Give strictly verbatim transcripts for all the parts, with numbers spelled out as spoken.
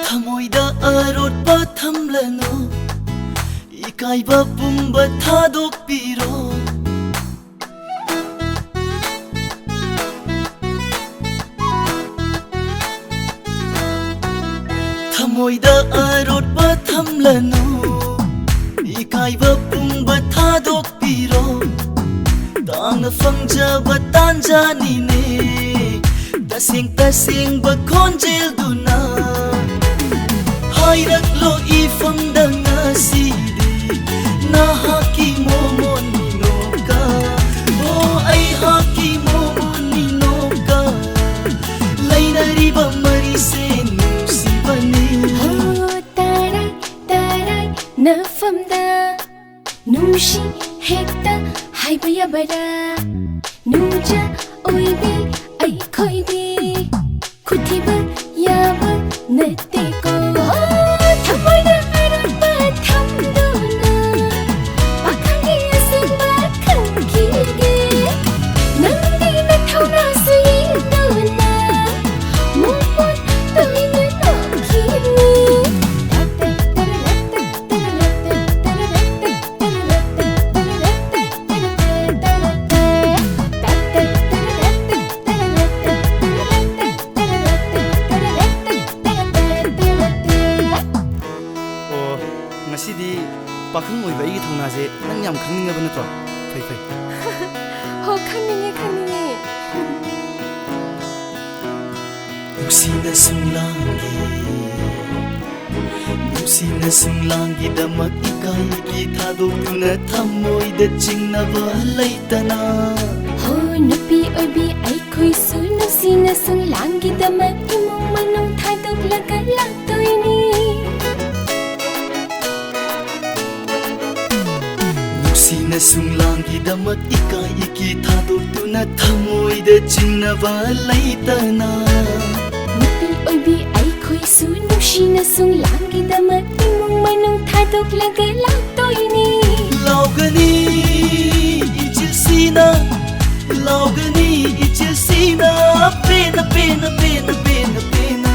ꯊꯃꯣꯏꯗ ꯑꯔꯣꯠꯄ ꯊꯝꯂꯅꯨ, ꯏꯀꯥꯏꯕ ꯄꯨꯝꯕ ꯊꯥꯗꯣꯛꯄꯤꯔꯣ꯫ ꯊꯃꯣꯏꯗ ꯑꯔꯣꯠꯄ ꯊꯝꯂꯅꯨ, ꯏꯀꯥꯏꯕ ꯄꯨꯝꯕ ꯊꯥꯗꯣꯛꯄꯤꯔꯣ꯫ ꯇꯥꯡꯅ ꯐꯪꯖꯕ ꯇꯥꯟꯖꯥꯅꯤꯅꯦ, ꯇꯁꯦꯡ ꯇꯁꯦꯡꯕ ꯈꯣꯟꯖꯦꯜꯗꯨꯅ ꯍꯥꯏꯔꯛꯂꯣ ꯏꯐꯝꯗ ꯉꯁꯤꯗꯤ꯫ ꯅꯍꯥꯛꯀꯤ ꯃꯣꯃꯣꯟ ꯃꯤꯅꯣꯛꯀ, ꯑꯣ ꯑꯩꯍꯥꯛꯀꯤ ꯃꯣꯃꯣꯟ ꯃꯤꯅꯣꯛꯀ, ꯂꯩꯅꯔꯤꯕ ꯃꯔꯤꯁꯦ ꯅꯨꯡꯁꯤꯕꯅꯤ꯫ ꯍꯣ, ꯇꯔꯥꯏ, ꯇꯔꯥꯏ, ꯅꯐꯝꯗ ꯅꯨꯡꯁꯤ ꯍꯦꯛꯇ ꯍꯥꯏꯕ ꯌꯥꯕꯔꯥ? ꯅꯨꯡꯖ ꯑꯣꯏꯕꯤ ꯑꯩꯈꯣꯏꯗꯤ ꯈꯨꯊꯤꯕ ꯌꯥꯕ ꯅꯠꯇꯦꯀꯣ꯫ ꯊꯃꯣꯏꯗ ꯑꯔꯣꯠꯄ ꯊꯝꯗꯨꯅ ꯄꯥꯈꯪꯒꯤ ꯑꯁꯦꯡꯕ ꯈꯪꯈꯤꯒꯦ꯫ ꯅꯪꯗꯤ ꯅꯊꯧꯅꯥꯁꯨ ꯌꯦꯡꯗꯨꯅ ꯃꯣꯃꯣꯟ ꯇꯣꯏꯅ ꯅꯣꯛꯈꯤꯅꯤ꯫ ꯑꯣ, ꯉꯁꯤꯗꯤ ꯄꯥꯈꯪ ꯑꯣꯏꯕ ꯑꯩꯒꯤ ꯊꯧꯅꯥꯁꯦ ꯅꯪ ꯌꯥꯝ ꯈꯪꯅꯤꯡꯉꯕ ꯅꯠꯇ꯭ꯔꯣ? ꯐꯩ, ꯐꯩ꯫ ꯍꯣ, ꯈꯪꯅꯤꯡꯉꯦ, ꯈꯪꯅꯤꯡꯉꯦ꯫ ꯅꯨꯡꯁꯤꯅ ꯁꯨꯝ ꯂꯥꯡꯒꯦ, ꯅꯨꯡꯁꯤꯅ ꯁꯨꯝ ꯂꯥꯡꯒꯤꯗꯃꯛ ꯏꯀꯥꯏꯒꯤ ꯊꯥꯗꯣꯛꯇꯨꯅ ꯊꯃꯣꯏꯗ ꯆꯤꯡꯅꯕ ꯂꯩꯇꯅ꯫ ꯍꯣ, ꯅꯨꯄꯤ ꯑꯣꯏꯕꯤ ꯑꯩꯈꯣꯏꯁꯨ ꯅꯨꯡꯁꯤꯅ ꯁꯨꯝ ꯂꯥꯡꯒꯤꯗꯃꯛ ꯏꯃꯨꯡ ꯃꯅꯨꯡ ꯊꯥꯗꯣꯛꯂꯒ ꯂꯥꯛꯇꯣꯏꯅꯤ꯫ ꯅꯨꯡꯁꯤꯅ ꯁꯨꯝ ꯂꯥꯡꯒꯤꯗꯃꯛ ꯏꯀꯥꯏ ꯏꯀꯤ ꯊꯥꯗꯣꯛꯇꯨꯅ ꯊꯃꯣꯏꯗ ꯆꯤꯡꯅꯕ ꯂꯩꯇꯅ꯫ ꯅꯨꯄꯤ ꯑꯣꯏꯕꯤ ꯑꯩꯈꯣꯏꯁꯨ ꯅꯨꯡꯁꯤꯅ ꯁꯨꯝ ꯂꯥꯡꯒꯤꯗꯃꯛ ꯏꯃꯨꯡ ꯃꯅꯨꯡ ꯊꯥꯗꯣꯛꯂꯒ ꯂꯥꯛꯇꯣꯏꯅꯤ꯫ ꯂꯥꯎꯒꯅꯤ ꯏꯆꯤꯜꯁꯤꯅ, ꯂꯥꯎꯒꯅꯤ ꯏꯆꯤꯜꯁꯤꯅ, ꯄꯦꯟꯅ, ꯄꯦꯟꯅ, ꯄꯦꯟꯅ, ꯄꯦꯟꯅ, ꯄꯦꯟꯅ꯫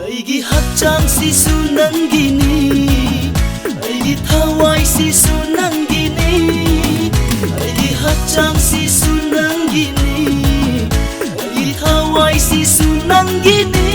ꯑꯩꯒꯤ ꯑꯩꯒꯤ ꯍꯛꯆꯥꯡꯁꯤꯁꯨ ꯅꯪꯒꯤꯅꯤ, ꯑꯩꯒꯤ ꯊꯋꯥꯏꯁꯤꯁꯨ ꯅꯪꯒꯤꯅꯤ, ꯑꯩꯒꯤ ꯍꯛꯆꯥꯡꯁꯤꯁꯨ ꯅꯪꯒꯤꯅꯤ, ꯑꯩꯒꯤ ꯊꯋꯥꯏꯁꯤꯁꯨ ꯅꯪꯒꯤꯅꯤ꯫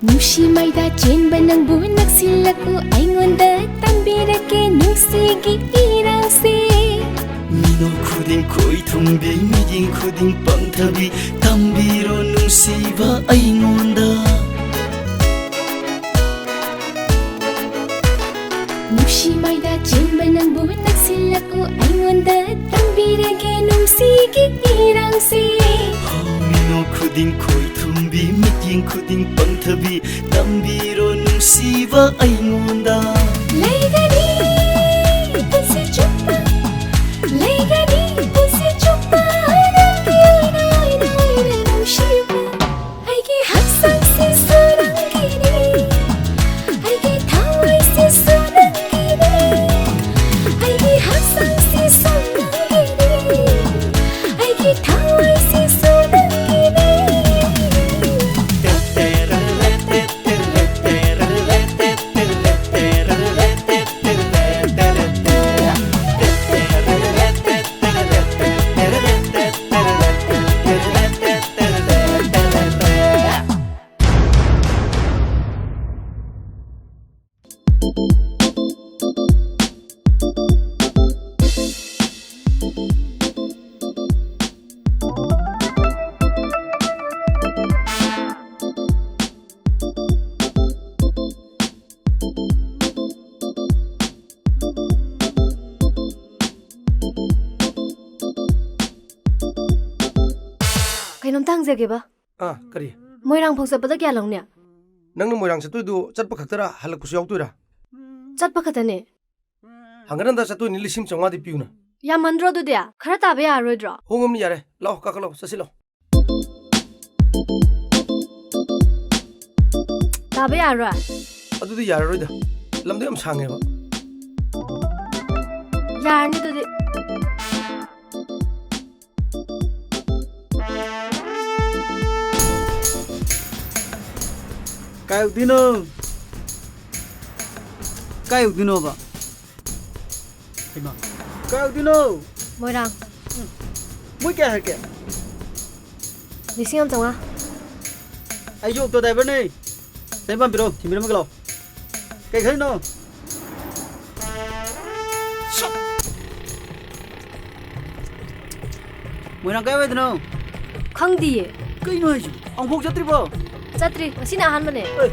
ꯅꯨꯡꯁꯤ ꯃꯩꯗ ꯆꯦꯟꯕ ꯅꯪꯕꯨ ꯅꯛꯁꯤꯜꯂꯛꯎ, ꯑꯩꯉꯣꯟꯗ ꯇꯝꯕꯤꯔꯛꯀꯦ ꯅꯨꯡꯁꯤꯒꯤ ꯏꯔꯥꯡꯁꯦ꯫ ꯃꯤꯅꯣꯛ ꯈꯨꯗꯤꯡ ꯈꯣꯏ ꯊꯨꯝꯕꯤ, ꯃꯤꯠꯌꯦꯡ ꯈꯨꯗꯤꯡ ꯄꯪꯊꯕꯤ, ꯇꯝꯕꯤꯔꯣ ꯅꯨꯡꯁꯤꯕ ꯑꯩꯉꯣꯟꯗ꯫ ꯅꯨꯡꯁꯤ ꯃꯩꯗ ꯆꯦꯟꯕ ꯅꯪꯕꯨ ꯅꯛꯁꯤꯜꯂꯛꯎ, ꯑꯩꯉꯣꯟꯗ ꯇꯝꯕꯤꯔꯒꯦ ꯅꯨꯡꯁꯤꯒꯤ ꯏꯔꯥꯡꯁꯦ꯫ ꯃꯤꯅꯣꯛ ꯈꯨꯗꯤꯡ ꯈꯣꯏ ꯊꯨꯝꯕꯤ, ꯃꯤꯠꯌꯦꯡ ꯈꯨꯗꯤꯡ ꯄꯪꯊꯕꯤ, ꯇꯝꯕꯤꯔꯣ ꯅꯨꯡꯁꯤꯕ ꯑꯩꯉꯣꯟꯗ꯫ ꯂꯩꯒꯅꯤ ꯄꯨꯟꯁꯤ ꯆꯨꯞꯄ, ꯂꯩꯒꯅꯤ ꯄꯨꯟꯁꯤ ꯆꯨꯞꯄ ꯅꯪꯒꯤ ꯑꯣꯏꯅ, ꯑꯣꯏꯅ, ꯑꯣꯏꯅ ꯅꯨꯡꯁꯤꯕ꯫ ꯑꯩꯒꯤ ꯍꯛꯆꯥꯡꯁꯤꯁꯨ ꯅꯪꯒꯤꯅꯤ, ꯑꯩꯒꯤ ꯊꯋꯥꯏꯁꯤꯁꯨ ꯅꯪꯒꯤꯅꯤ, ꯑꯩꯒꯤ ꯍꯛꯆꯥꯡꯁꯤꯁꯨ ꯅꯪꯒꯤꯅꯤ, ꯑꯩꯒꯤ ꯊꯋꯥꯏꯁꯤꯁꯨ ꯅꯪꯒꯤꯅꯤ꯫ ꯀꯩꯅꯣꯝꯇ ꯍꯪꯖꯒꯦꯕ꯫ ꯑꯥ, ꯀꯔꯤ? ꯃꯣꯏꯔꯥꯡ ꯐꯥꯎ ꯆꯠꯄꯗ ꯀꯌꯥ ꯂꯧꯅꯤ? ꯅꯪꯅ ꯃꯣꯏꯔꯥꯡ ꯆꯠꯇꯣꯏꯗꯨ ꯆꯠꯄ ꯈꯛꯇꯔꯥ, ꯍꯜꯂꯛꯄꯁꯨ ꯌꯥꯎꯗꯣꯏꯔꯥ? ꯆꯠꯄ ꯈꯛꯇꯅꯦ꯫ ꯍꯪꯒꯠ ꯍꯟꯗ ꯆꯠꯇꯣꯏꯅꯤ, ꯂꯤꯁꯤꯡ ꯆꯥꯝꯃꯉꯥꯗꯤ ꯄꯤꯌꯨꯅ꯫ ꯌꯥꯝꯃꯟꯗ꯭ꯔꯣ ꯑꯗꯨꯗꯤ? ꯈꯔ ꯇꯥꯕ ꯌꯥꯔꯔꯣꯏꯗ꯭ꯔꯣ? ꯍꯣꯡꯉꯝꯅꯤ, ꯌꯥꯔꯦ꯫ ꯂꯥꯛꯑꯣ, ꯀꯥꯈꯠꯂꯛꯑꯣ, ꯆꯠꯁꯤꯜꯂꯣ꯫ ꯇꯥꯕ ꯌꯥꯔꯔꯣꯏ? ꯑꯗꯨꯗꯤ ꯌꯥꯔꯔꯣꯏꯗ꯫ ꯂꯝꯗꯣ ꯌꯥꯝ ꯁꯥꯡꯉꯦꯕ꯫ ꯌꯥꯔꯅꯤ ꯑꯗꯨꯗꯤ꯫ ꯀꯥꯏ ꯌꯧꯗꯣꯏꯅꯣ? ꯀꯥꯏ ꯌꯧꯗꯣꯏꯅꯣꯕ? ꯍꯩꯃꯥ, ꯀꯥꯏ ꯌꯧꯗꯣꯏꯅꯣ? ꯃꯣꯏꯔꯥꯡ꯫ ꯎꯝ꯫ ꯃꯣꯏ ꯀꯌꯥ ꯍꯥꯏꯔꯛꯀꯦ? ꯂꯤꯁꯤꯡ ꯑꯃ ꯆꯥꯝꯃꯉꯥ꯫ ꯑꯩꯁꯨ ꯑꯣꯛꯇꯣ ꯗ꯭ꯔꯥꯏꯚꯔꯅꯦ꯫ ꯆꯅꯤꯄꯥꯟ ꯄꯤꯔꯣ, ꯊꯤꯟꯕꯤꯔꯝꯃꯒꯦ ꯂꯥꯛꯑꯣ꯫ ꯀꯩ ꯈꯜꯂꯤꯅꯣ? ꯁꯠ! ꯃꯣꯏꯔꯥꯡ ꯀꯥꯏꯋꯥꯏꯗꯅꯣ? ꯈꯪꯗꯤꯌꯦ꯫ ꯀꯩꯅꯣ ꯍꯥꯏꯁꯤꯕꯣ? ꯑꯃꯨꯛꯐꯥꯎ ꯆꯠꯇ꯭ꯔꯤꯕꯣ? ꯆꯠꯇ꯭ꯔꯤ, ꯉꯁꯤꯅ ꯑꯍꯥꯟꯕꯅꯦ꯫ ꯑꯦ꯫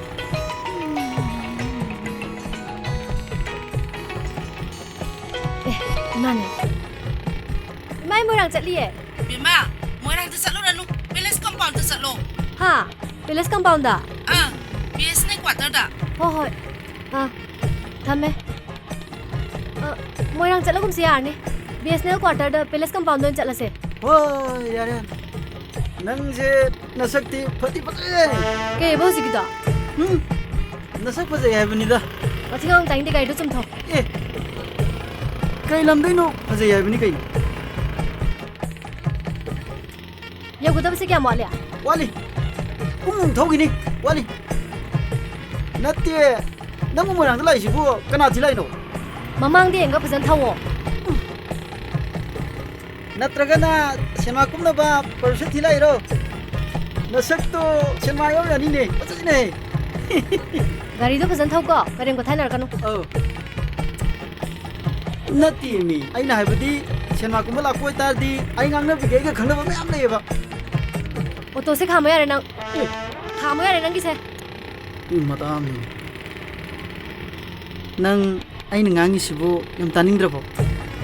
ꯑꯦ, ꯏꯃꯥꯅꯦ꯫ ꯏꯃꯥ, ꯑꯩ ꯃꯣꯏꯔꯥꯡ ꯆꯠꯂꯤꯌꯦ꯫ ꯕꯦꯝꯃ, ꯃꯣꯏꯔꯥꯡꯗ ꯆꯠꯂꯨꯔꯅꯨ, ꯄꯦꯂꯦꯁ ꯀꯝꯄꯥꯎꯟꯗ ꯆꯠꯂꯣ꯫ ꯍꯥ? Palace compound? ꯑꯥ, ꯕꯤ ꯑꯦꯁ ꯑꯦꯟ ꯑꯦꯜ ꯀ꯭ꯋꯥꯇꯔꯗ꯫ ꯍꯣꯏ, ꯍꯣꯏ꯫ ꯑꯥ, ꯊꯝꯃꯦ꯫ ꯑ, ꯃꯣꯏꯔꯥꯡ ꯆꯠꯂꯒꯨꯝꯁꯦ ꯌꯥꯔꯅꯤ꯫ ꯕꯤ ꯑꯦꯁ ꯑꯦꯟ ꯑꯦꯜ ꯀ꯭ꯋꯥꯇꯔꯗ ꯄꯦꯂꯦꯁ ꯀꯝꯄꯥꯎꯟꯗ ꯑꯣꯏꯅ ꯆꯠꯂꯁꯦ꯫ ꯍꯣꯏ, ꯌꯥꯔꯦ, ꯌꯥꯔꯦ꯫ ꯅꯪꯁꯦ ꯅꯁꯛꯇꯤ ꯐꯗꯤ ꯐꯖꯩꯌꯦ꯫ ꯀꯩꯕ ꯍꯧꯖꯤꯛꯀꯤꯗꯣ? ꯎꯝ, ꯅꯁꯛ ꯐꯖꯩ ꯍꯥꯏꯕꯅꯤꯗ꯫ ꯋꯥꯊꯤ ꯉꯥꯡ ꯇꯥꯅꯤꯡꯗꯦ, ꯒꯥꯔꯤꯗꯣ ꯆꯨꯝꯊꯧ꯫ ꯑꯦ, ꯀꯩ ꯂꯝꯗꯩꯅꯣ ꯐꯖꯩ ꯍꯥꯏꯕꯅꯤ ꯀꯩꯅꯣ? ꯌꯧꯒꯗꯕꯁꯦ ꯀꯌꯥꯝ ꯋꯥꯠꯂꯤ? ꯋꯥꯠꯂꯤ꯫ ꯄꯨꯡꯃꯨꯛ ꯊꯧꯈꯤꯅꯤ꯫ ꯋꯥꯠꯂꯤ꯫ ꯅꯠꯇꯦ, ꯅꯪꯕꯨ ꯃꯣꯏꯔꯥꯡꯗ ꯂꯥꯛꯏꯁꯤꯕꯨ ꯀꯅꯥ ꯊꯤꯜꯂꯛꯏꯅꯣ? ꯃꯃꯥꯡꯗ ꯌꯦꯡꯒ ꯐꯖꯅ ꯊꯧꯋꯣ꯫ ꯅꯠꯇ꯭ꯔꯒꯅ ꯁꯤꯅꯦꯃꯥ ꯀꯨꯝꯅꯕ ꯄ꯭ꯔꯣꯗ꯭ꯌꯨꯁꯔ ꯊꯤꯜꯂꯛꯏꯔꯣ? ꯅꯁꯛꯇꯣ ꯁꯤꯅꯦꯃꯥ ꯌꯥꯎ ꯌꯥꯅꯤꯅꯦ꯫ ꯐꯖꯩꯅꯦ꯫ ꯒꯥꯔꯤꯗꯣ ꯐꯖꯅ ꯊꯧꯀꯣ, ꯀꯔꯦꯝ ꯀꯊꯥꯏꯅꯔꯛꯀꯅꯨ꯫ ꯑꯧ꯫ ꯅꯠꯇꯦꯃꯤ, ꯑꯩꯅ ꯍꯥꯏꯕꯗꯤ ꯁꯤꯅꯦꯃꯥ ꯀꯨꯝꯕ ꯂꯥꯛꯄ ꯑꯣꯏꯇꯥꯔꯗꯤ ꯑꯩ ꯉꯥꯡꯅꯕꯤꯒꯦ, ꯑꯩꯒ ꯈꯪꯅꯕ ꯃꯌꯥꯝ ꯂꯩꯌꯦꯕ꯫ ꯑꯣꯇꯣꯁꯦ ꯈꯥꯝꯃꯣ ꯌꯥꯔꯦ ꯅꯪ꯫ ꯑꯦ꯫ ꯈꯥꯝꯃꯣ ꯌꯥꯔꯦ ꯅꯪꯒꯤꯁꯦ꯫ ꯏꯃꯥ ꯇꯥꯃꯤ꯫ ꯅꯪ ꯑꯩꯅ ꯉꯥꯡꯉꯤꯁꯤꯕꯨ ꯌꯥꯝ ꯇꯥꯅꯤꯡꯗ꯭ꯔꯕꯣ?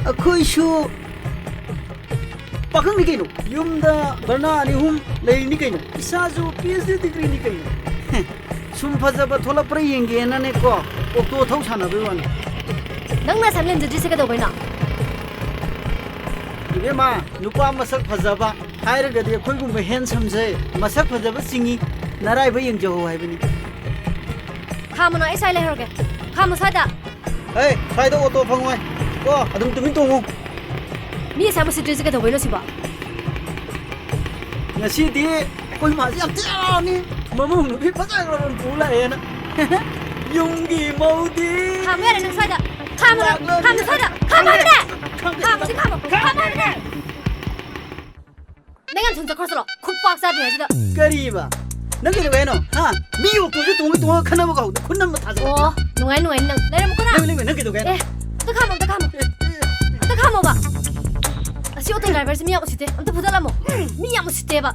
ꯑꯩꯈꯣꯏꯁꯨ ꯄꯥꯈꯪꯅꯤ ꯀꯩꯅꯣ, ꯌꯨꯝꯗ ꯕꯔꯅꯥ ꯑꯅꯤ ꯑꯍꯨꯝ ꯂꯩꯔꯤꯅꯤ ꯀꯩꯅꯣ, ꯏꯁꯥꯁꯨ ꯄꯤ ꯑꯩꯆ ꯗꯤ ꯗꯤꯒ꯭ꯔꯤꯅꯤ ꯀꯩꯅꯣ꯫ ꯍꯦ, ꯁꯨꯝ ꯐꯖꯕ ꯊꯣꯛꯂꯛꯄ꯭ꯔꯥ ꯌꯦꯡꯒꯦꯅꯅꯦꯀꯣ, ꯑꯣꯛꯇꯣ ꯊꯧ ꯁꯥꯟꯅꯕꯩ ꯋꯥꯅꯤ꯫ ꯅꯪ ꯅꯁꯝ ꯂꯦꯟꯖꯗ꯭ꯔꯤꯁꯦ ꯀꯩꯗꯧꯕꯩꯅꯣ? ꯏꯕꯦꯝꯃ, ꯅꯨꯄꯥ ꯃꯁꯛ ꯐꯖꯕ ꯍꯥꯏꯔꯒꯗꯤ ꯑꯩꯈꯣꯏꯒꯨꯝꯕ handsome ꯁꯦ ꯃꯁꯛ ꯐꯖꯕ ꯆꯤꯡꯏ, ꯅꯔꯥꯏꯕꯛ ꯌꯦꯡꯖꯍꯧ ꯍꯥꯏꯕꯅꯤ꯫ ꯈꯥꯝꯃꯨꯅꯣ, ꯑꯩ ꯁ꯭ꯋꯥꯏ ꯂꯩꯍꯧꯔꯒꯦ꯫ ꯈꯥꯝꯃꯨ ꯁ꯭ꯋꯥꯏꯗ꯫ ꯍꯦ, ꯁ꯭ꯋꯥꯏꯗ ꯑꯣꯇꯣ ꯐꯪꯉꯣꯏ ꯀꯣ, ꯑꯗꯨꯝ ꯇꯨꯃꯤꯟ ꯇꯣꯡꯉꯨ꯫ ꯃꯤ ꯑꯁꯥꯡꯕ ꯁꯤꯠꯇ꯭ꯔꯤꯁꯦ ꯀꯩꯗꯧꯕꯩꯅꯣ ꯁꯤꯕꯣ? ꯉꯁꯤꯗꯤ ꯑꯩꯈꯣꯏ ꯃꯥꯁꯦ ꯌꯥꯝ ꯊꯤ ꯍꯔꯥꯎꯅꯤ, ꯃꯃꯧ ꯅꯨꯄꯤ ꯐꯖꯈ꯭ꯔꯕ ꯑꯃ ꯄꯨ ꯂꯥꯛꯑꯦꯅ꯫ ꯌꯨꯝꯒꯤ ꯃꯧꯗꯤ ꯈꯥꯝꯃꯨ ꯌꯥꯔꯦ ꯅꯪ ꯁ꯭ꯋꯥꯏꯗ꯫ ꯈꯥꯝꯃꯨ ꯅꯪ, ꯈꯥꯝꯃꯨ ꯁ꯭ꯋꯥꯏꯗ꯫ ꯈꯥꯝꯃꯨ ꯍꯥꯏꯕꯅꯦ꯫ ꯈꯥꯝꯃꯨ ꯁꯤ ꯈꯥꯝꯃꯨ꯫ ꯈꯥꯝꯃꯨ ꯍꯥꯏꯕꯅꯦ꯫ ꯅꯪ ꯌꯥꯝ ꯊꯨꯅ ꯆꯠꯈ꯭ꯔꯣ ꯆꯠꯂꯣ꯫ ꯈꯨꯄꯥꯛ ꯆꯥꯗ꯭ꯔꯤꯉꯩꯁꯤꯗ꯫ ꯀꯔꯤꯕ? ꯅꯪ ꯀꯩꯗꯧꯒꯦ ꯍꯥꯏꯅꯣ? ꯍꯥ? ꯃꯤ ꯑꯣꯛꯇꯣꯁꯨ ꯇꯣꯡꯉ ꯇꯣꯡꯉꯒ ꯈꯠꯅꯕ ꯀꯥꯎꯗ ꯈꯨꯠ ꯅꯝꯕ ꯊꯥꯖꯜꯂꯛꯀꯅꯨ꯫ ꯑꯣ, ꯅꯨꯡꯉꯥꯏ ꯅꯨꯡꯉꯥꯏ ꯅꯪ꯫ ꯂꯩꯔꯝꯃꯨꯀꯣ ꯅꯪ꯫ ꯅꯪ, ꯅꯪ, ꯅꯪ ꯀꯩꯗꯧꯒꯦ ꯍꯥꯏꯅꯣ? ꯑꯦ, ꯑꯝꯇ ꯈꯥꯝꯃꯣ, ꯑꯝꯇ ꯈꯥꯝꯃꯣ꯫ ꯑꯦ, ꯑꯦ, ꯑꯦ꯫ ꯑꯝꯇ ꯈꯥꯝꯃꯣꯕ꯫ ꯑꯁꯤ ꯑꯣꯇꯣ ꯗ꯭ꯔꯥꯏꯚꯔꯁꯦ ꯃꯤ ꯌꯥꯝ ꯎꯁꯤꯠꯇꯦ꯫ ꯑꯝꯇ ꯐꯨꯗꯠꯂꯝꯃꯣ꯫ ꯃꯤ ꯌꯥꯝ ꯎꯁꯤꯠꯇꯦꯕ꯫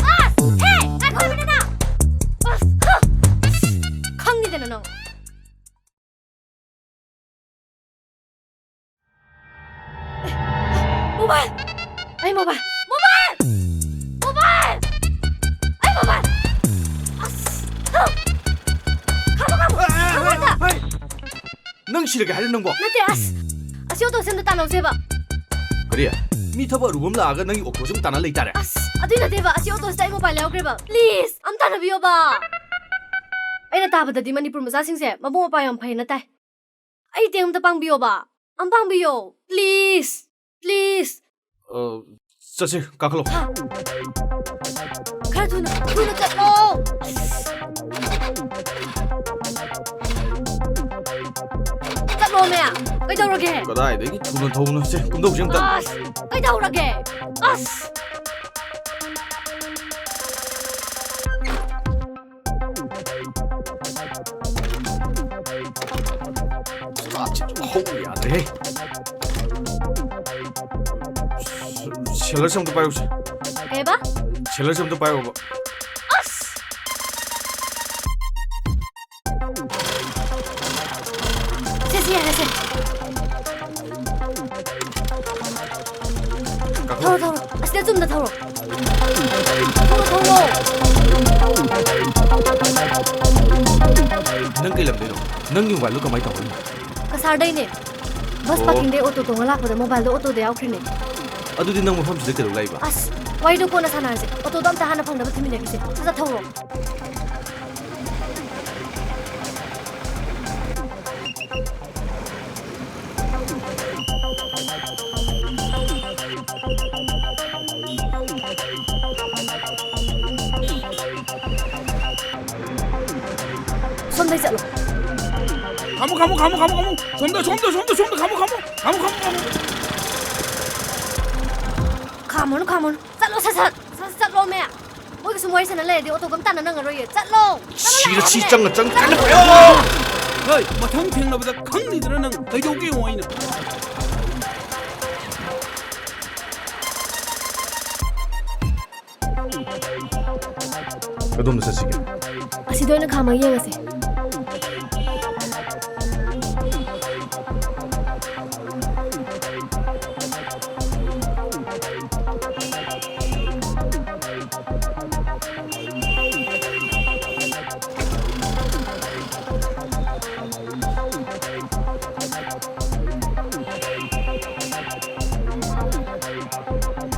ꯑꯁ! ꯍꯦ! ꯉꯥꯏꯈꯣ ꯍꯥꯏꯕꯅꯤꯅ! ꯑꯁ! ꯍ! ꯈꯪꯅꯤꯗꯅ ꯅꯪ꯫ ꯃꯣꯕꯥꯏꯜ! ꯑꯩ ꯃꯣꯕꯥꯏꯜ! ꯃꯣꯕꯥꯏꯜ! ꯃꯣꯕꯥꯏꯜ! ꯑꯩ ꯃꯣꯕꯥꯏꯜ! ꯑꯁ! ꯍ! ꯈꯥꯝꯃꯣ, ꯈꯥꯝꯃꯣ! ꯈꯥꯝꯃꯣ ꯑꯝꯇ! ꯍꯩ! ꯅꯪ ꯁꯤꯔꯒꯦ ꯍꯥꯏꯔꯣ ꯅꯪꯕꯣ? ꯅꯠꯇꯦ, ꯑꯁ! ꯑꯁꯤ ꯑꯣꯇꯣ ꯁꯦꯝꯗ ꯇꯥꯟꯅꯧꯁꯦꯕ꯫ ꯀꯔꯤ? ꯃꯤ ꯊꯕꯛ ꯑꯔꯨꯕ ꯑꯃ ꯂꯥꯛꯑꯒ ꯅꯪꯒꯤ ꯑꯣꯇꯣꯁꯦ ꯑꯃꯨꯛ ꯇꯥꯟꯅ ꯂꯩꯇꯥꯔꯦ? ꯑꯁ! ꯑꯗꯨꯏ ꯅꯠꯇꯦꯕ, ꯑꯁꯤ ꯑꯣꯇꯣꯁꯤꯗ ꯑꯩ ꯃꯣꯕꯥꯏꯜ ꯌꯥꯎꯈ꯭ꯔꯦꯕ꯫ ꯄ꯭ꯂꯤꯖ! ꯑꯝ ꯇꯥꯟꯅꯕꯤꯌꯣꯕ! ꯑꯩꯅ ꯇꯥꯕꯗꯗꯤ ꯃꯅꯤꯄꯨꯔ ꯃꯆꯥꯁꯤꯡꯁꯦ ꯃꯕꯨꯛ ꯃꯄꯥ ꯌꯥꯝ ꯐꯩꯅ ꯇꯥꯏ꯫ ꯑꯩ ꯃꯇꯦꯡ ꯑꯝꯇ ꯄꯥꯡꯕꯤꯌꯣꯕ꯫ ꯑꯝ ꯄꯥꯡꯕꯤꯌꯣ꯫ ꯄ꯭ꯂꯤꯖ꯫ ꯄ꯭ꯂꯤꯖ꯫ ꯑ, ꯆꯠꯁꯦ, ꯀꯥꯈꯠꯂꯣ꯫ ꯍꯥ? ꯈꯔ ꯊꯨꯅ, ꯊꯨꯅ ꯆꯠꯂꯣ꯫ ꯆꯠꯂꯣꯃꯦ꯫ ꯀꯩꯗꯧꯔꯒꯦ? ꯀꯗꯥꯏꯗꯒꯤ ꯊꯨꯅ ꯊꯧꯕꯅꯣ? ꯁꯦ, ꯀꯨꯝꯊꯧꯁꯦ ꯑꯝꯇ꯫ ꯑꯁ, ꯀꯩꯗꯧꯔꯒꯦ? ꯑꯁ꯫ ꯍꯧꯕ ꯌꯥꯗ꯭ꯔꯦꯍꯦ꯫ ꯁꯦꯂꯔꯁꯦ ꯑꯝꯇ ꯄꯥꯏꯌꯨꯁꯦ꯫ ꯀꯩꯕ? ꯁꯦꯂꯔꯁꯦ ꯑꯝꯇ ꯄꯥꯏꯌꯣꯕ꯫ ꯑꯁ! ꯁꯦ, ꯁꯤ ꯌꯥꯔꯦ, ꯁꯦ꯫ ꯊꯧꯔꯣ, ꯊꯧꯔꯣ꯫ ꯑꯁꯤꯗ ꯆꯨꯝꯅ ꯊꯧꯔꯣ꯫ ꯊꯧꯔꯣ, ꯊꯧꯔꯣ꯫ ꯅꯪ ꯀꯩ ꯂꯝꯗꯩꯅꯣ? ꯅꯪꯒꯤ ꯃꯣꯕꯥꯏꯜꯗꯣ ꯀꯃꯥꯏꯅ ꯇꯧꯍꯧꯔꯤꯅꯣ? ꯑꯥꯔꯗꯩꯅꯦ꯫ ꯕꯁ ꯑꯣ꯫ ꯄꯥꯔꯀꯤꯡꯗꯩ ꯑꯣꯇꯣ ꯇꯣꯡꯉ ꯂꯥꯛꯄꯗ ꯃꯣꯕꯥꯏꯜꯗꯣ ꯑꯣꯇꯣꯗ ꯌꯥꯎꯈ꯭ꯔꯤꯅꯦ꯫ ꯑꯗꯨꯗꯤ ꯅꯪ ꯃꯐꯝꯁꯤꯗ ꯀꯩꯗꯧ ꯂꯥꯛꯏꯕ? ꯑꯁ, ꯋꯥꯔꯤꯗꯣ ꯀꯣꯟꯅ ꯁꯥꯟꯅꯔꯁꯦ꯫ ꯑꯣꯇꯣꯗꯣ ꯑꯝꯇ ꯍꯥꯟꯅ ꯐꯪꯅꯕ ꯊꯤꯃꯤꯟꯅꯈꯤꯁꯦ꯫ ꯁꯠ ꯁꯠ ꯊꯧꯔꯣ꯫ ꯁꯣꯝꯗꯩ ꯆꯠꯂꯣ꯫ ꯈꯥꯝꯃꯨ, ꯈꯥꯝꯃꯨ, ꯈꯥꯝꯃꯨ, ꯈꯥꯝꯃꯨ, ꯈꯥꯝꯃꯨ꯫ ꯁꯣꯝꯗ, ꯁꯣꯝꯗ, ꯁꯣꯝꯗ, ꯁꯣꯝꯗ ꯈꯥꯝꯃꯨ, ꯈꯥꯝꯃꯨ꯫ ꯈꯥꯝꯃꯨ, ꯈꯥꯝꯃꯨ, ꯈꯥꯝꯃꯨ꯫ ꯈꯥꯝꯃꯨꯅꯨ, ꯈꯥꯝꯃꯨꯅꯨ꯫ ꯆꯠꯂꯣ, ꯁꯠ ꯁꯠ꯫ ꯁꯠ ꯁꯠ ꯆꯠꯂꯣꯃꯦ꯫ ꯃꯣꯏꯒ ꯁꯨꯝ ꯋꯥꯔꯤ ꯁꯥꯟꯅ ꯂꯩꯔꯗꯤ ꯑꯣꯇꯣꯒ ꯑꯝ ꯇꯥꯟꯅ ꯅꯪꯉꯔꯣꯏꯌꯦ꯫ ꯆꯠꯂꯣ! ꯆꯠꯂꯣ ꯁꯤꯔ ꯁꯤ ꯂꯥꯛꯑꯣꯅꯦ! ꯆꯪꯉ ꯆꯪ ꯆꯠꯂꯣ! ꯀꯟꯅ ꯄꯥꯏꯌꯣ! ꯍꯣꯏ, ꯃꯊꯪ ꯊꯦꯡꯅꯕꯗ ꯈꯪꯅꯤꯗꯅ ꯅꯪ ꯀꯩꯗꯧꯒꯦ ꯌꯦꯡꯉꯣ ꯑꯩꯅ꯫ ꯀꯗꯣꯝꯗ ꯆꯠꯁꯤꯒꯦ? ꯑꯁꯤꯗ ꯑꯣꯏꯅ ꯈꯥꯝꯃꯒ ꯌꯦꯡꯉꯁꯦ꯫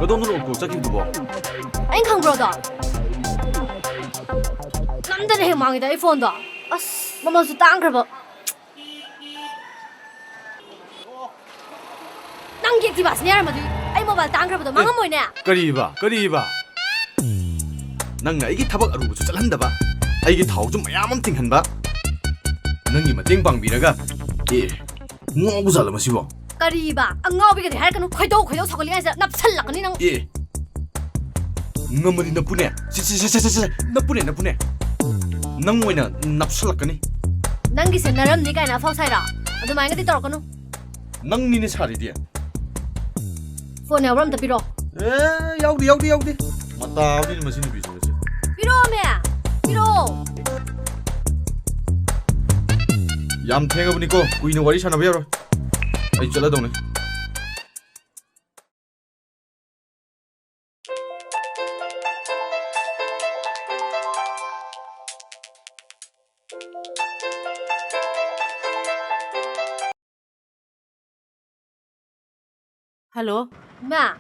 ꯀꯗꯣꯝꯗꯅꯣ ꯑꯣꯛꯇꯣ ꯆꯠꯈꯤꯕꯗꯨꯕꯣ? ꯑꯩꯅ ꯈꯪꯕ꯭ꯔꯣ ꯑꯗꯣ? ꯅꯝꯗꯅ ꯍꯦꯛ ꯃꯥꯡꯉꯤꯗ ꯑꯩ ꯐꯣꯟꯗꯣ꯫ ꯑꯁ, ꯃꯃꯜꯁꯨ ꯇꯥꯡꯈ꯭ꯔꯕ꯫ ꯅꯪꯒꯤ Activaꯁꯤꯅ ꯌꯥꯔꯝꯃꯗꯤ ꯑꯩ ꯃꯣꯕꯥꯏꯜ ꯇꯥꯡꯈ꯭ꯔꯕꯗꯣ ꯑꯦ, ꯃꯥꯡꯉꯝꯃꯣꯏꯅꯦ꯫ ꯀꯔꯤꯕ? ꯀꯔꯤꯕ? ꯅꯪꯅ ꯑꯩꯒꯤ ꯊꯕꯛ ꯑꯔꯨꯕꯁꯨ ꯆꯠꯍꯟꯗꯕ, ꯑꯩꯒꯤ ꯊꯥꯎꯁꯨ ꯃꯌꯥꯝ ꯑꯃ ꯇꯤꯡꯍꯟꯕ, ꯅꯪꯒꯤ ꯃꯇꯦꯡ ꯄꯥꯡꯕꯤꯔꯒ, ꯑꯦ, ꯉꯥꯎꯕꯖꯥꯠꯂ ꯃꯁꯤꯕꯣ? ꯀꯔꯤꯕ? ꯑꯉꯥꯎꯕꯤꯒꯗꯤ ꯍꯥꯏꯔꯛꯀꯅꯨ, ꯈꯣꯏꯗꯧ ꯈꯣꯏꯗꯧ ꯁꯥꯎꯒꯠꯂꯤꯉꯩꯁꯤꯗ ꯅꯞꯁꯜꯂꯛꯀꯅꯤ ꯅꯪ꯫ ꯑꯦ, ꯉꯝꯃꯗꯤ ꯅꯞꯄꯨꯅꯦ꯫ ꯁꯦ, ꯁꯦ, ꯁꯦ, ꯅꯞꯄꯨꯅꯦ, ꯅꯞꯄꯨꯅꯦ꯫ ꯅꯪ ꯑꯣꯏꯅ ꯅꯞꯁꯜꯂꯛꯀꯅꯤ꯫ ꯅꯪꯒꯤꯁꯦ ꯅꯔꯝꯅꯤ ꯀꯥꯏꯅ ꯑꯐꯥꯎ ꯁꯥꯏꯔꯣ? ꯑꯗꯨꯃꯥꯏꯅꯗꯤ ꯇꯧꯔꯛꯀꯅꯨ꯫ ꯅꯪꯅꯤꯅꯦ ꯁꯥꯔꯤꯗꯤ꯫ ꯐꯣꯟ ꯌꯥꯎꯕ꯭ꯔꯥ ꯑꯝꯇ ꯄꯤꯔꯛꯑꯣ꯫ ꯑꯦ, ꯌꯥꯎꯗꯦ, ꯌꯥꯎꯗꯦ, ꯌꯥꯎꯗꯦ꯫ ꯃꯇꯥ ꯑꯃꯅꯤ ꯃꯁꯤ ꯅꯨꯄꯤꯁꯦ ꯉꯁꯤ꯫ ꯄꯤꯔꯛꯑꯣꯃꯦ! ꯄꯤꯔꯛꯑꯣ! ꯌꯥꯝ ꯊꯦꯡꯉꯕꯅꯤꯀꯣ, ꯀꯨꯏꯅ ꯋꯥꯔꯤ ꯁꯥꯟꯅꯕ ꯌꯥꯔꯣꯏ꯫ ꯑꯩ ꯆꯠꯂꯗꯧꯅꯤ꯫ ꯍꯜꯂꯣ꯫ ꯏꯃꯥ꯫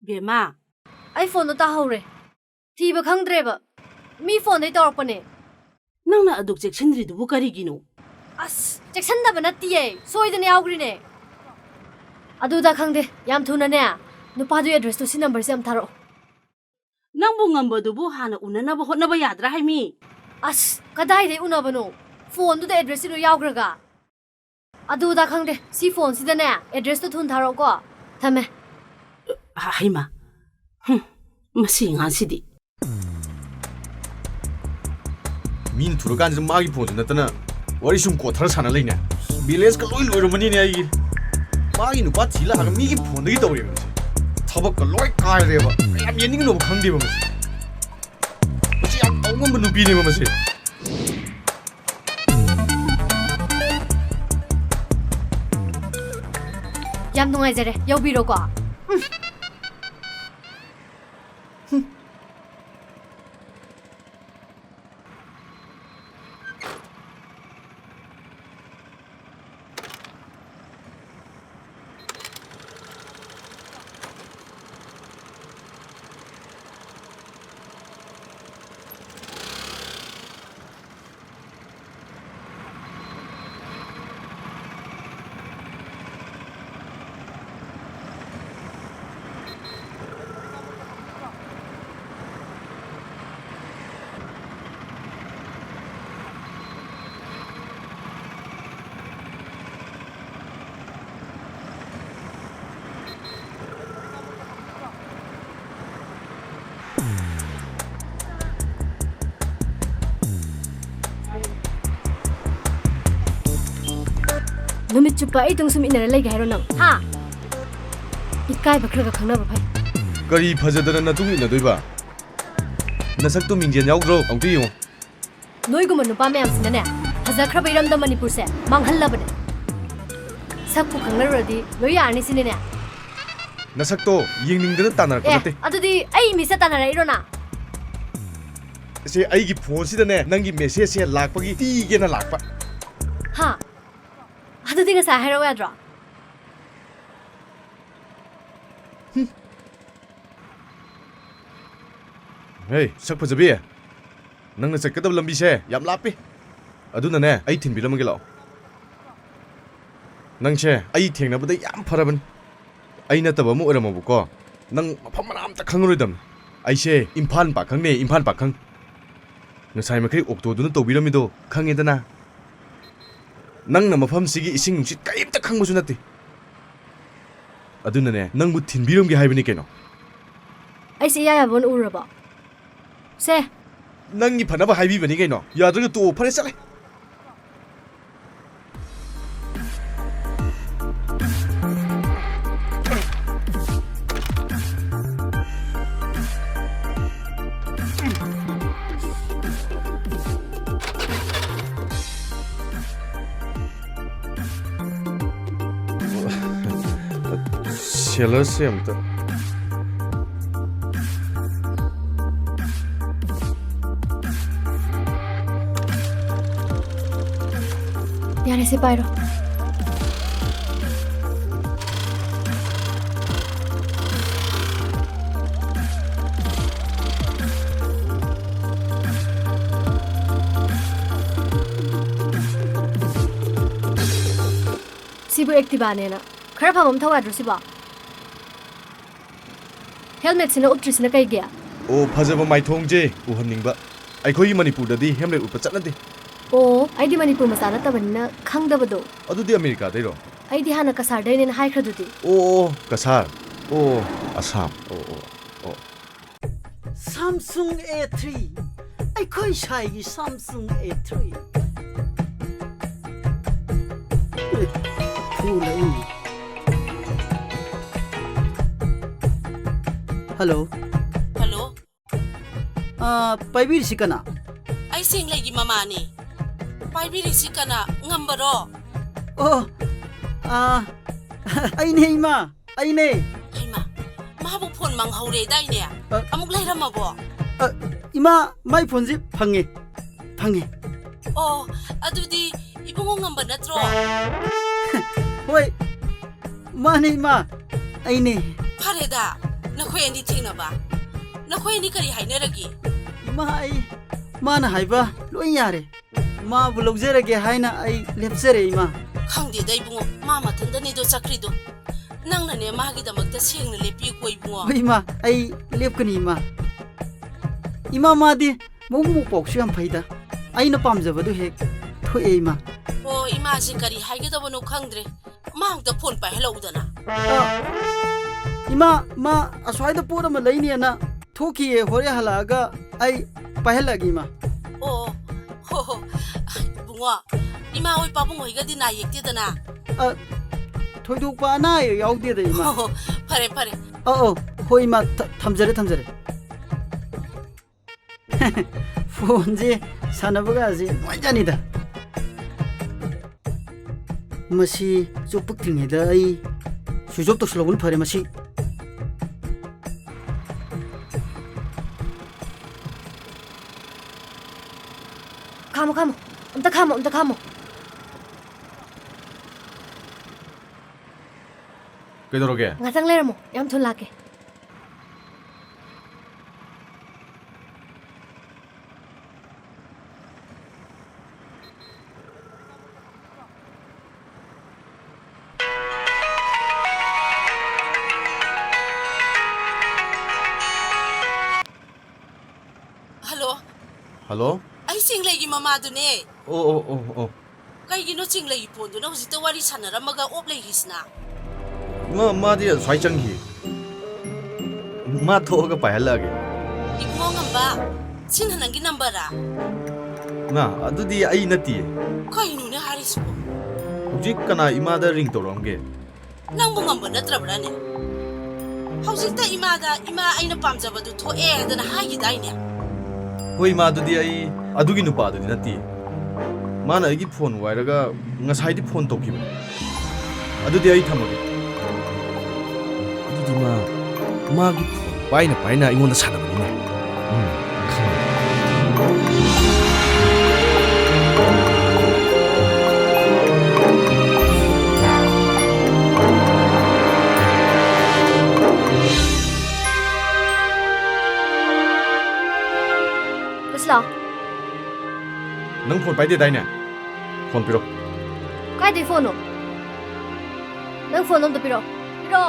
ꯕꯦꯝꯃ꯫ ꯑꯩ ꯐꯣꯟꯗꯣ ꯇꯥꯍꯧꯔꯦ꯫ ꯊꯤꯕ ꯈꯪꯗ꯭ꯔꯦꯕ꯫ ꯃꯤ ꯐꯣꯟꯗꯩ ꯇꯧꯔꯛꯄꯅꯦ꯫ ꯅꯪꯅ ꯑꯗꯨꯛ ꯆꯦꯛꯁꯤꯟꯗ꯭ꯔꯤꯗꯨꯕꯨ ꯀꯔꯤꯒꯤꯅꯣ? ꯑꯁ, ꯆꯦꯛꯁꯤꯟꯗꯕ ꯅꯠꯇꯤꯌꯦ꯫ ꯁꯣꯏꯗꯅ ꯌꯥꯎꯈ꯭ꯔꯤꯅꯦ꯫ ꯑꯗꯨꯗ ꯈꯪꯗꯦ꯫ ꯌꯥꯝ ꯊꯨꯅꯅꯦ, ꯅꯨꯄꯥꯗꯨꯒꯤ addressꯇꯣ ꯁꯤ numberꯁꯦ ꯌꯥꯝ ꯊꯥꯔꯛꯑꯣ꯫ ꯅꯪꯕꯨ ꯉꯝꯕꯗꯨꯕꯨ ꯍꯥꯟꯅ ꯎꯅꯅꯕ ꯍꯣꯠꯅꯕ ꯌꯥꯗ꯭ꯔꯥ ꯍꯥꯏꯃꯤ? ꯑꯁ, ꯀꯗꯥꯏꯗꯩ ꯎꯅꯕꯅꯣ? ꯐꯣꯟꯗꯨꯗ addressꯁꯤ ꯂꯣꯏ ꯌꯥꯎꯈ꯭ꯔꯒ꯫ ꯑꯗꯨꯗ ꯈꯪꯗꯦ, ꯁꯤ ꯐꯣꯟꯁꯤꯗꯅꯦ addressꯇꯣ ꯊꯨꯅ ꯊꯥꯔꯛꯑꯣꯀꯣ꯫ ꯊꯝꯃꯦ꯫ ꯍ-, ꯍꯩꯃꯥ꯫ ꯍꯨꯝ, ꯃꯁꯤ ꯑꯉꯥꯡꯁꯤꯗꯤ꯫ ꯃꯤꯅ ꯊꯨꯔꯀꯥꯟꯁꯤꯗ ꯃꯥꯒꯤ ꯐꯣꯟꯁꯨ ꯅꯠꯇꯅ ꯋꯥꯔꯤ ꯁꯨꯝ ꯀꯣꯠꯊꯔ ꯁꯥꯟꯅ ꯂꯩꯅꯦ꯫ Balanceꯀ ꯂꯣꯏ ꯂꯣꯏꯔꯝꯃꯅꯤꯅꯦ ꯑꯩꯒꯤ꯫ ꯃꯥꯒꯤ ꯅꯨꯄꯥ ꯊꯤ ꯂꯥꯛꯑꯒ ꯃꯤꯒꯤ ꯐꯣꯟꯗꯒꯤ ꯇꯧꯔꯦꯕ ꯃꯁꯤ꯫ ꯊꯕꯛꯀ ꯂꯣꯏ ꯀꯥꯏꯔꯦꯕ꯫ ꯀꯌꯥꯝ ꯌꯦꯡꯅꯤꯡꯅꯣꯕ ꯈꯪꯗꯦꯕ ꯃꯁꯤ꯫ ꯃꯁꯤ ꯌꯥꯝ ꯇꯧ ꯉꯝꯕ ꯅꯨꯄꯤꯅꯦꯕ ꯃꯁꯤ꯫ ꯌꯥꯝ ꯅꯨꯡꯉꯥꯏꯖꯔꯦ, ꯌꯧꯕꯤꯔꯣꯀꯣ꯫ ꯎꯝ꯫ ꯅꯨꯃꯤꯠ ꯆꯨꯞꯄ ꯑꯩ ꯇꯨꯡ ꯁꯨꯝ ꯏꯟꯅꯔ ꯂꯩꯒꯦ ꯍꯥꯏꯔꯣ ꯅꯪ? ꯍꯥ? ꯏꯀꯥꯏꯕ ꯈꯔ ꯈꯔ ꯈꯪꯅꯕ ꯐꯩ꯫ ꯀꯔꯤ ꯐꯖꯗꯅ ꯅꯇꯨꯡ ꯏꯟꯅꯗꯣꯏꯕ? ꯅꯁꯛꯇꯣ ꯃꯤꯡꯖꯦꯜ ꯌꯥꯎꯗ꯭ꯔꯣ? ꯑꯃꯨꯛꯇ ꯌꯦꯡꯉꯣ꯫ ꯅꯣꯏꯒꯨꯝꯕ ꯅꯨꯄꯥ ꯃꯌꯥꯝꯁꯤꯅꯅꯦ, ꯐꯖꯈ꯭ꯔꯕ ꯏꯔꯝꯗꯝ ꯃꯅꯤꯄꯨꯔꯁꯦ ꯃꯥꯡꯍꯜꯂꯕꯅꯦ꯫ ꯁꯛꯄꯨ ꯈꯪꯅꯔꯨꯔꯗꯤ ꯂꯣꯏ ꯌꯥꯔꯅꯤ ꯁꯤꯅꯤꯅꯦ꯫ ꯅꯁꯛꯇꯣ ꯌꯦꯡꯅꯤꯡꯗꯅ ꯇꯥꯟꯅꯔꯛꯄ ꯑꯦ, ꯅꯠꯇꯦ꯫ ꯑꯗꯨꯗꯤ ꯑꯩ ꯃꯤꯁꯇ ꯇꯥꯟꯅꯔꯛꯏꯔꯣ ꯅꯪ? ꯁꯦ, ꯑꯩꯒꯤ ꯐꯣꯟꯁꯤꯗꯅꯦ ꯅꯪꯒꯤ messageꯁꯦ ꯂꯥꯛꯄꯒꯤ ꯄꯤꯒꯦꯅ ꯂꯥꯛꯄ꯫ ꯍꯥ? ꯑꯗꯨꯗꯤ ꯉꯁꯥꯏ ꯍꯥꯏꯔꯛꯑꯣ ꯌꯥꯗ꯭ꯔꯣ? ꯍꯦ, ꯁꯛ ꯐꯖꯕꯤ, ꯅꯪꯅ ꯆꯠꯀꯗꯕ ꯂꯝꯕꯤꯁꯦ ꯌꯥꯝ ꯂꯥꯞꯄꯤ꯫ ꯑꯗꯨꯅꯅꯦ, ꯑꯩ ꯊꯤꯟꯕꯤꯔꯝꯃꯒꯦ, ꯂꯥꯛꯑꯣ꯫ ꯅꯪꯁꯦ ꯑꯩ ꯊꯦꯡꯅꯕꯗ ꯌꯥꯝ ꯐꯔꯕꯅꯤ꯫ ꯑꯩ ꯅꯠꯇꯕ ꯑꯃ ꯑꯣꯏꯔꯝꯃꯕꯀꯣ, ꯅꯪ ꯃꯐꯝ ꯃꯔꯥꯡ ꯑꯝꯇ ꯈꯪꯉꯔꯣꯏꯗꯕꯅꯤ꯫ ꯑꯩꯁꯦ ꯏꯝꯐꯥꯜ ꯄꯥꯈꯪꯅꯦ, ꯏꯝꯐꯥꯜ ꯄꯥꯈꯪ꯫ ꯉꯁꯥꯏ ꯃꯈꯩ ꯑꯣꯛꯇꯣꯗꯨꯅ ꯇꯧꯕꯤꯔꯝꯃꯤꯗꯣ ꯈꯪꯉꯦꯗꯅ꯫ ꯅꯪꯅ ꯃꯐꯝꯁꯤꯒꯤ ꯏꯁꯤꯡ ꯅꯨꯡꯁꯤꯠ ꯀꯔꯤꯝꯇ ꯈꯪꯕꯁꯨ ꯅꯠꯇꯦ꯫ ꯑꯗꯨꯅꯅꯦ, ꯅꯪꯕꯨ ꯊꯤꯟꯕꯤꯔꯝꯒꯦ ꯍꯥꯏꯕꯅꯤ ꯀꯩꯅꯣ꯫ ꯑꯩꯁꯦ ꯏꯌꯥ ꯌꯥꯕ ꯑꯣꯏꯅ ꯎꯔꯕꯣ? ꯁꯦ꯫ ꯅꯪꯒꯤ ꯐꯅꯕ ꯍꯥꯏꯕꯤꯕꯅꯤ ꯀꯩꯅꯣ꯫ ꯌꯥꯗ꯭ꯔꯒ ꯇꯣꯛꯑꯣ, ꯐꯔꯦ, ꯆꯠꯂꯦ꯫ ꯁꯦꯂꯔꯁꯦ ꯑꯝꯇ꯫ ꯌꯥꯔꯦ, ꯁꯤ ꯄꯥꯏꯔꯣ꯫ ꯁꯤꯕꯨ ꯑꯦꯛꯇꯤꯚꯥꯅꯦꯅ ꯈꯔ ꯐꯕ ꯑꯃ ꯊꯧ ꯌꯥꯗ꯭ꯔꯣ ꯁꯤꯕꯣ? ꯍꯦꯜꯃꯦꯠꯁꯤꯅ ꯎꯞꯇ꯭ꯔꯤꯁꯤꯅ ꯀꯩꯒꯤ? ꯑꯣ, ꯐꯖꯕ ꯃꯥꯏꯊꯣꯡꯁꯦ ꯎꯍꯟꯅꯤꯡꯕ꯫ ꯑꯩꯈꯣꯏꯒꯤ ꯃꯅꯤꯄꯨꯔꯗꯗꯤ ꯍꯦꯜꯃꯦꯠ ꯎꯞꯄ ꯆꯠꯅꯗꯦ꯫ ꯑꯣ, ꯑꯩꯗꯤ ꯃꯅꯤꯄꯨꯔ ꯃꯆꯥ ꯅꯠꯇꯕꯅꯤꯅ ꯈꯪꯗꯕꯗꯣ꯫ ꯑꯗꯨꯗꯤ ꯑꯃꯦꯔꯤꯀꯥꯗꯩꯔꯣ? ꯑꯩꯗꯤ ꯍꯥꯟꯅ ꯀꯁꯥꯔꯗꯩꯅꯦꯅ ꯍꯥꯏꯈ꯭ꯔꯗꯨꯗꯤ꯫ ꯑꯣ, ꯑꯣ, ꯀꯁꯥꯔ꯫ ꯑꯣ, ꯑꯁꯥꯝ꯫ ꯑꯣ, ꯑꯣ, ꯑꯣ꯫ Samsung A three, ꯑꯩꯈꯣꯏ ꯁꯥꯏꯒꯤ Samsung A three꯫ ꯑꯦ, ꯐꯨ ꯂꯩ꯫ ꯍꯜꯂꯣ꯫ ꯍꯜꯂꯣ꯫ ꯑꯥ, ꯄꯥꯏꯕꯤꯔꯤꯁꯤ ꯀꯅꯥ? ꯑꯩ ꯁꯦꯡꯂꯩꯒꯤ ꯃꯃꯥꯅꯤ꯫ ꯄꯥꯏꯕꯤꯔꯤꯁꯤ ꯀꯅꯥ? ꯉꯝꯕꯔꯣ? ꯑꯣ, ꯑꯥ, ꯑꯩꯅꯦ ꯏꯃꯥ, ꯑꯩꯅꯦ꯫ ꯍꯩꯃꯥ, ꯃꯥꯕꯨ ꯐꯣꯟ ꯃꯥꯡꯍꯧꯔꯦꯗꯥꯏꯅꯦ? ꯑ, ꯑꯃꯨꯛ ꯂꯩꯔꯝꯃꯕꯣ? ꯑ, ꯏꯃꯥ, ꯃꯥꯏ ꯐꯣꯟꯁꯤ ꯐꯪꯉꯦ, ꯐꯪꯉꯦ꯫ ꯑꯣ, ꯑꯗꯨꯗꯤ ꯏꯕꯨꯡꯉꯣ ꯉꯝꯕ ꯅꯠꯇ꯭ꯔꯣ? ꯍꯣꯏ, ꯃꯥꯅꯦ ꯏꯃꯥ, ꯑꯩꯅꯦ꯫ ꯐꯔꯦꯗ, ꯅꯈꯣꯏ ꯑꯅꯤ ꯊꯦꯡꯅꯕ꯫ ꯅꯈꯣꯏ ꯑꯅꯤ ꯀꯔꯤ ꯍꯥꯏꯅꯔꯒꯦ? ꯏꯃꯥ, ꯑꯩ, ꯃꯥꯅ ꯍꯥꯏꯕ ꯂꯣꯏ ꯌꯥꯔꯦ꯫ ꯃꯥꯕꯨ ꯂꯧꯖꯔꯒꯦ ꯍꯥꯏꯅ ꯑꯩ ꯂꯦꯞꯆꯔꯦ, ꯏꯃꯥ꯫ ꯈꯪꯗꯦꯗ ꯏꯕꯨꯡꯉꯣ, ꯃꯥ ꯃꯊꯟꯗꯅꯤꯗꯣ ꯆꯠꯈ꯭ꯔꯤꯗꯣ꯫ ꯅꯪꯅꯅꯦ ꯃꯥꯒꯤꯗꯃꯛꯇ ꯁꯦꯡꯅ ꯂꯦꯞꯄꯤꯌꯨꯀꯣ ꯏꯕꯨꯡꯉꯣ꯫ ꯍꯣꯏ, ꯏꯃꯥ, ꯑꯩ ꯂꯦꯞꯀꯅꯤ, ꯏꯃꯥ꯫ ꯏꯃꯥ, ꯃꯥꯗꯤ ꯃꯕꯨꯛ ꯃꯄꯥꯎꯁꯨ ꯌꯥꯝ ꯐꯩꯗ꯫ ꯑꯩꯅ ꯄꯥꯝꯖꯕꯗꯨ ꯍꯦꯛ ꯊꯣꯛꯑꯦ, ꯏꯃꯥ꯫ ꯑꯣ, ꯏꯃꯥꯁꯦ ꯀꯔꯤ ꯍꯥꯏꯒꯗꯕꯅꯣ ꯈꯪꯗ꯭ꯔꯦ꯫ ꯃꯥ ꯑꯝꯇ ꯐꯣꯟ ꯄꯥꯏꯍꯜꯂꯛꯎꯗꯅ꯫ ꯑ, ꯏꯃꯥ, ꯃꯥ ꯑꯁ꯭ꯋꯥꯏꯗ ꯄꯣꯠ ꯑꯃ ꯂꯩꯅꯦꯅ ꯊꯣꯛꯈꯤꯌꯦ꯫ ꯍꯣꯔꯦꯟ ꯍꯜꯂꯛꯑꯒ ꯑꯩ ꯄꯥꯏꯍꯜꯂꯛꯑꯒꯦ, ꯏꯃꯥ꯫ ꯑꯣ, ꯍꯣ, ꯍꯣ꯫ ꯏꯕꯨꯡꯉꯣ, ꯏꯃꯥ ꯍꯣꯏ ꯄꯥꯕꯨꯡ ꯍꯣꯏꯒꯗꯤ ꯅꯥ ꯌꯦꯛꯇꯦꯗꯅ? ꯑ, ꯊꯣꯏꯗꯣꯛꯄ ꯑꯅꯥ ꯑꯌꯦꯛ ꯌꯥꯎꯗꯦꯗ, ꯏꯃꯥ꯫ ꯍꯣ, ꯍꯣ, ꯐꯔꯦ, ꯐꯔꯦ꯫ ꯑ, ꯑꯧ, ꯍꯣꯏ, ꯏꯃꯥ, ꯊ-, ꯊꯝꯖꯔꯦ, ꯊꯝꯖꯔꯦ꯫ ꯐꯣꯟꯁꯦ ꯁꯥꯟꯅꯕꯒꯁꯦ ꯅꯨꯡꯉꯥꯏꯖꯥꯠꯅꯤꯗ꯫ ꯃꯁꯤ ꯆꯣꯞꯄꯛꯇ꯭ꯔꯤꯉꯩꯗ ꯑꯩ switch off ꯇꯧꯁꯜꯍꯧꯕꯅ ꯐꯔꯦ ꯃꯁꯤ꯫ ꯈꯥꯝꯃꯣ, ꯈꯥꯝꯃꯣ꯫ ꯑꯝꯇ ꯈꯥꯝꯃꯣ, ꯑꯝꯇ ꯈꯥꯝꯃꯣ꯫ ꯀꯩꯗꯧꯔꯒꯦ? ꯉꯥꯛꯇꯪ ꯂꯩꯔꯝꯃꯣ, ꯌꯥꯝ ꯊꯨꯅ ꯂꯥꯛꯀꯦ꯫ ꯍꯜꯂꯣ꯫ ꯍꯜꯂꯣ? ꯑꯩ ꯆꯤꯡꯂꯩꯒꯤ ꯃꯃꯥꯗꯨꯅꯦ꯫ ꯑꯣ, ꯑꯣ, ꯑꯣ, ꯑꯣ꯫ ꯀꯩꯒꯤꯅꯣ ꯆꯤꯡꯂꯩꯒꯤ ꯐꯣꯟꯗꯨꯅ ꯍꯧꯖꯤꯛꯇ ꯋꯥꯔꯤ ꯁꯥꯟꯅꯔꯝꯃꯒ off ꯂꯩꯈꯤꯁꯤꯅ? ꯏꯃꯥ, ꯃꯥꯗꯤ ꯑꯁ꯭ꯋꯥꯏ ꯆꯪꯈꯤ꯫ ꯃꯥ ꯊꯣꯛꯑꯒ ꯄꯥꯏꯍꯜꯂꯛꯑꯒꯦ꯫ ꯏꯕꯨꯡꯉꯣ ꯉꯝꯕ, ꯁꯤꯅ ꯅꯪꯒꯤ numberꯔꯥ? ꯏꯃꯥ, ꯑꯗꯨꯗꯤ ꯑꯩ ꯅꯠꯇꯤꯌꯦ꯫ ꯀꯩꯅꯣꯅꯦ ꯍꯥꯏꯔꯤꯁꯤꯕꯣ? ꯍꯧꯖꯤꯛ ꯀꯅꯥ ꯏꯃꯥꯗ ring ꯇꯧꯔꯛꯑꯝꯒꯦ? ꯅꯪꯕꯨ ꯉꯝꯕ ꯅꯠꯇ꯭ꯔꯕ꯭ꯔꯥꯅꯦ? ꯍꯧꯖꯤꯛꯇ ꯏꯃꯥꯗ, "ꯏꯃꯥ, ꯑꯩꯅ ꯄꯥꯝꯖꯕꯗꯨ ꯊꯣꯛꯑꯦ" ꯍꯥꯏꯗꯅ ꯍꯥꯏꯈꯤꯗꯥꯏꯅꯦ? ꯍꯣꯏ, ꯏꯃꯥ, ꯑꯗꯨꯗꯤ ꯑꯩ ꯑꯗꯨꯒꯤ ꯅꯨꯄꯥꯗꯨꯗꯤ ꯅꯠꯇꯦ꯫ ꯃꯥꯅ ꯑꯩꯒꯤ ꯐꯣꯟ ꯋꯥꯏꯔꯒ ꯉꯁꯥꯏꯗꯤ ꯐꯣꯟ ꯇꯧꯈꯤꯕꯅꯦ꯫ ꯑꯗꯨꯗꯤ ꯑꯩ ꯊꯝꯃꯒꯦ꯫ ꯑꯗꯨꯗꯤ ꯃꯥ, ꯃꯥꯒꯤ ꯐꯣꯟ ꯄꯥꯏꯅ ꯄꯥꯏꯅ ꯑꯩꯉꯣꯟꯗ ꯁꯥꯟꯅꯕꯅꯤꯅꯦ꯫ ꯎꯝ, ꯈꯪꯉꯦ꯫ ꯅꯪ ꯐꯣꯟ ꯄꯥꯏꯗꯦꯗꯥꯏꯅꯦ? ꯐꯣꯟ ꯄꯤꯔꯣ꯫ ꯀꯥꯏꯗꯩ ꯐꯣꯟꯅꯣ? ꯅꯪ ꯐꯣꯟ ꯑꯝꯇ ꯄꯤꯔꯣ꯫ ꯄꯤꯔꯣ꯫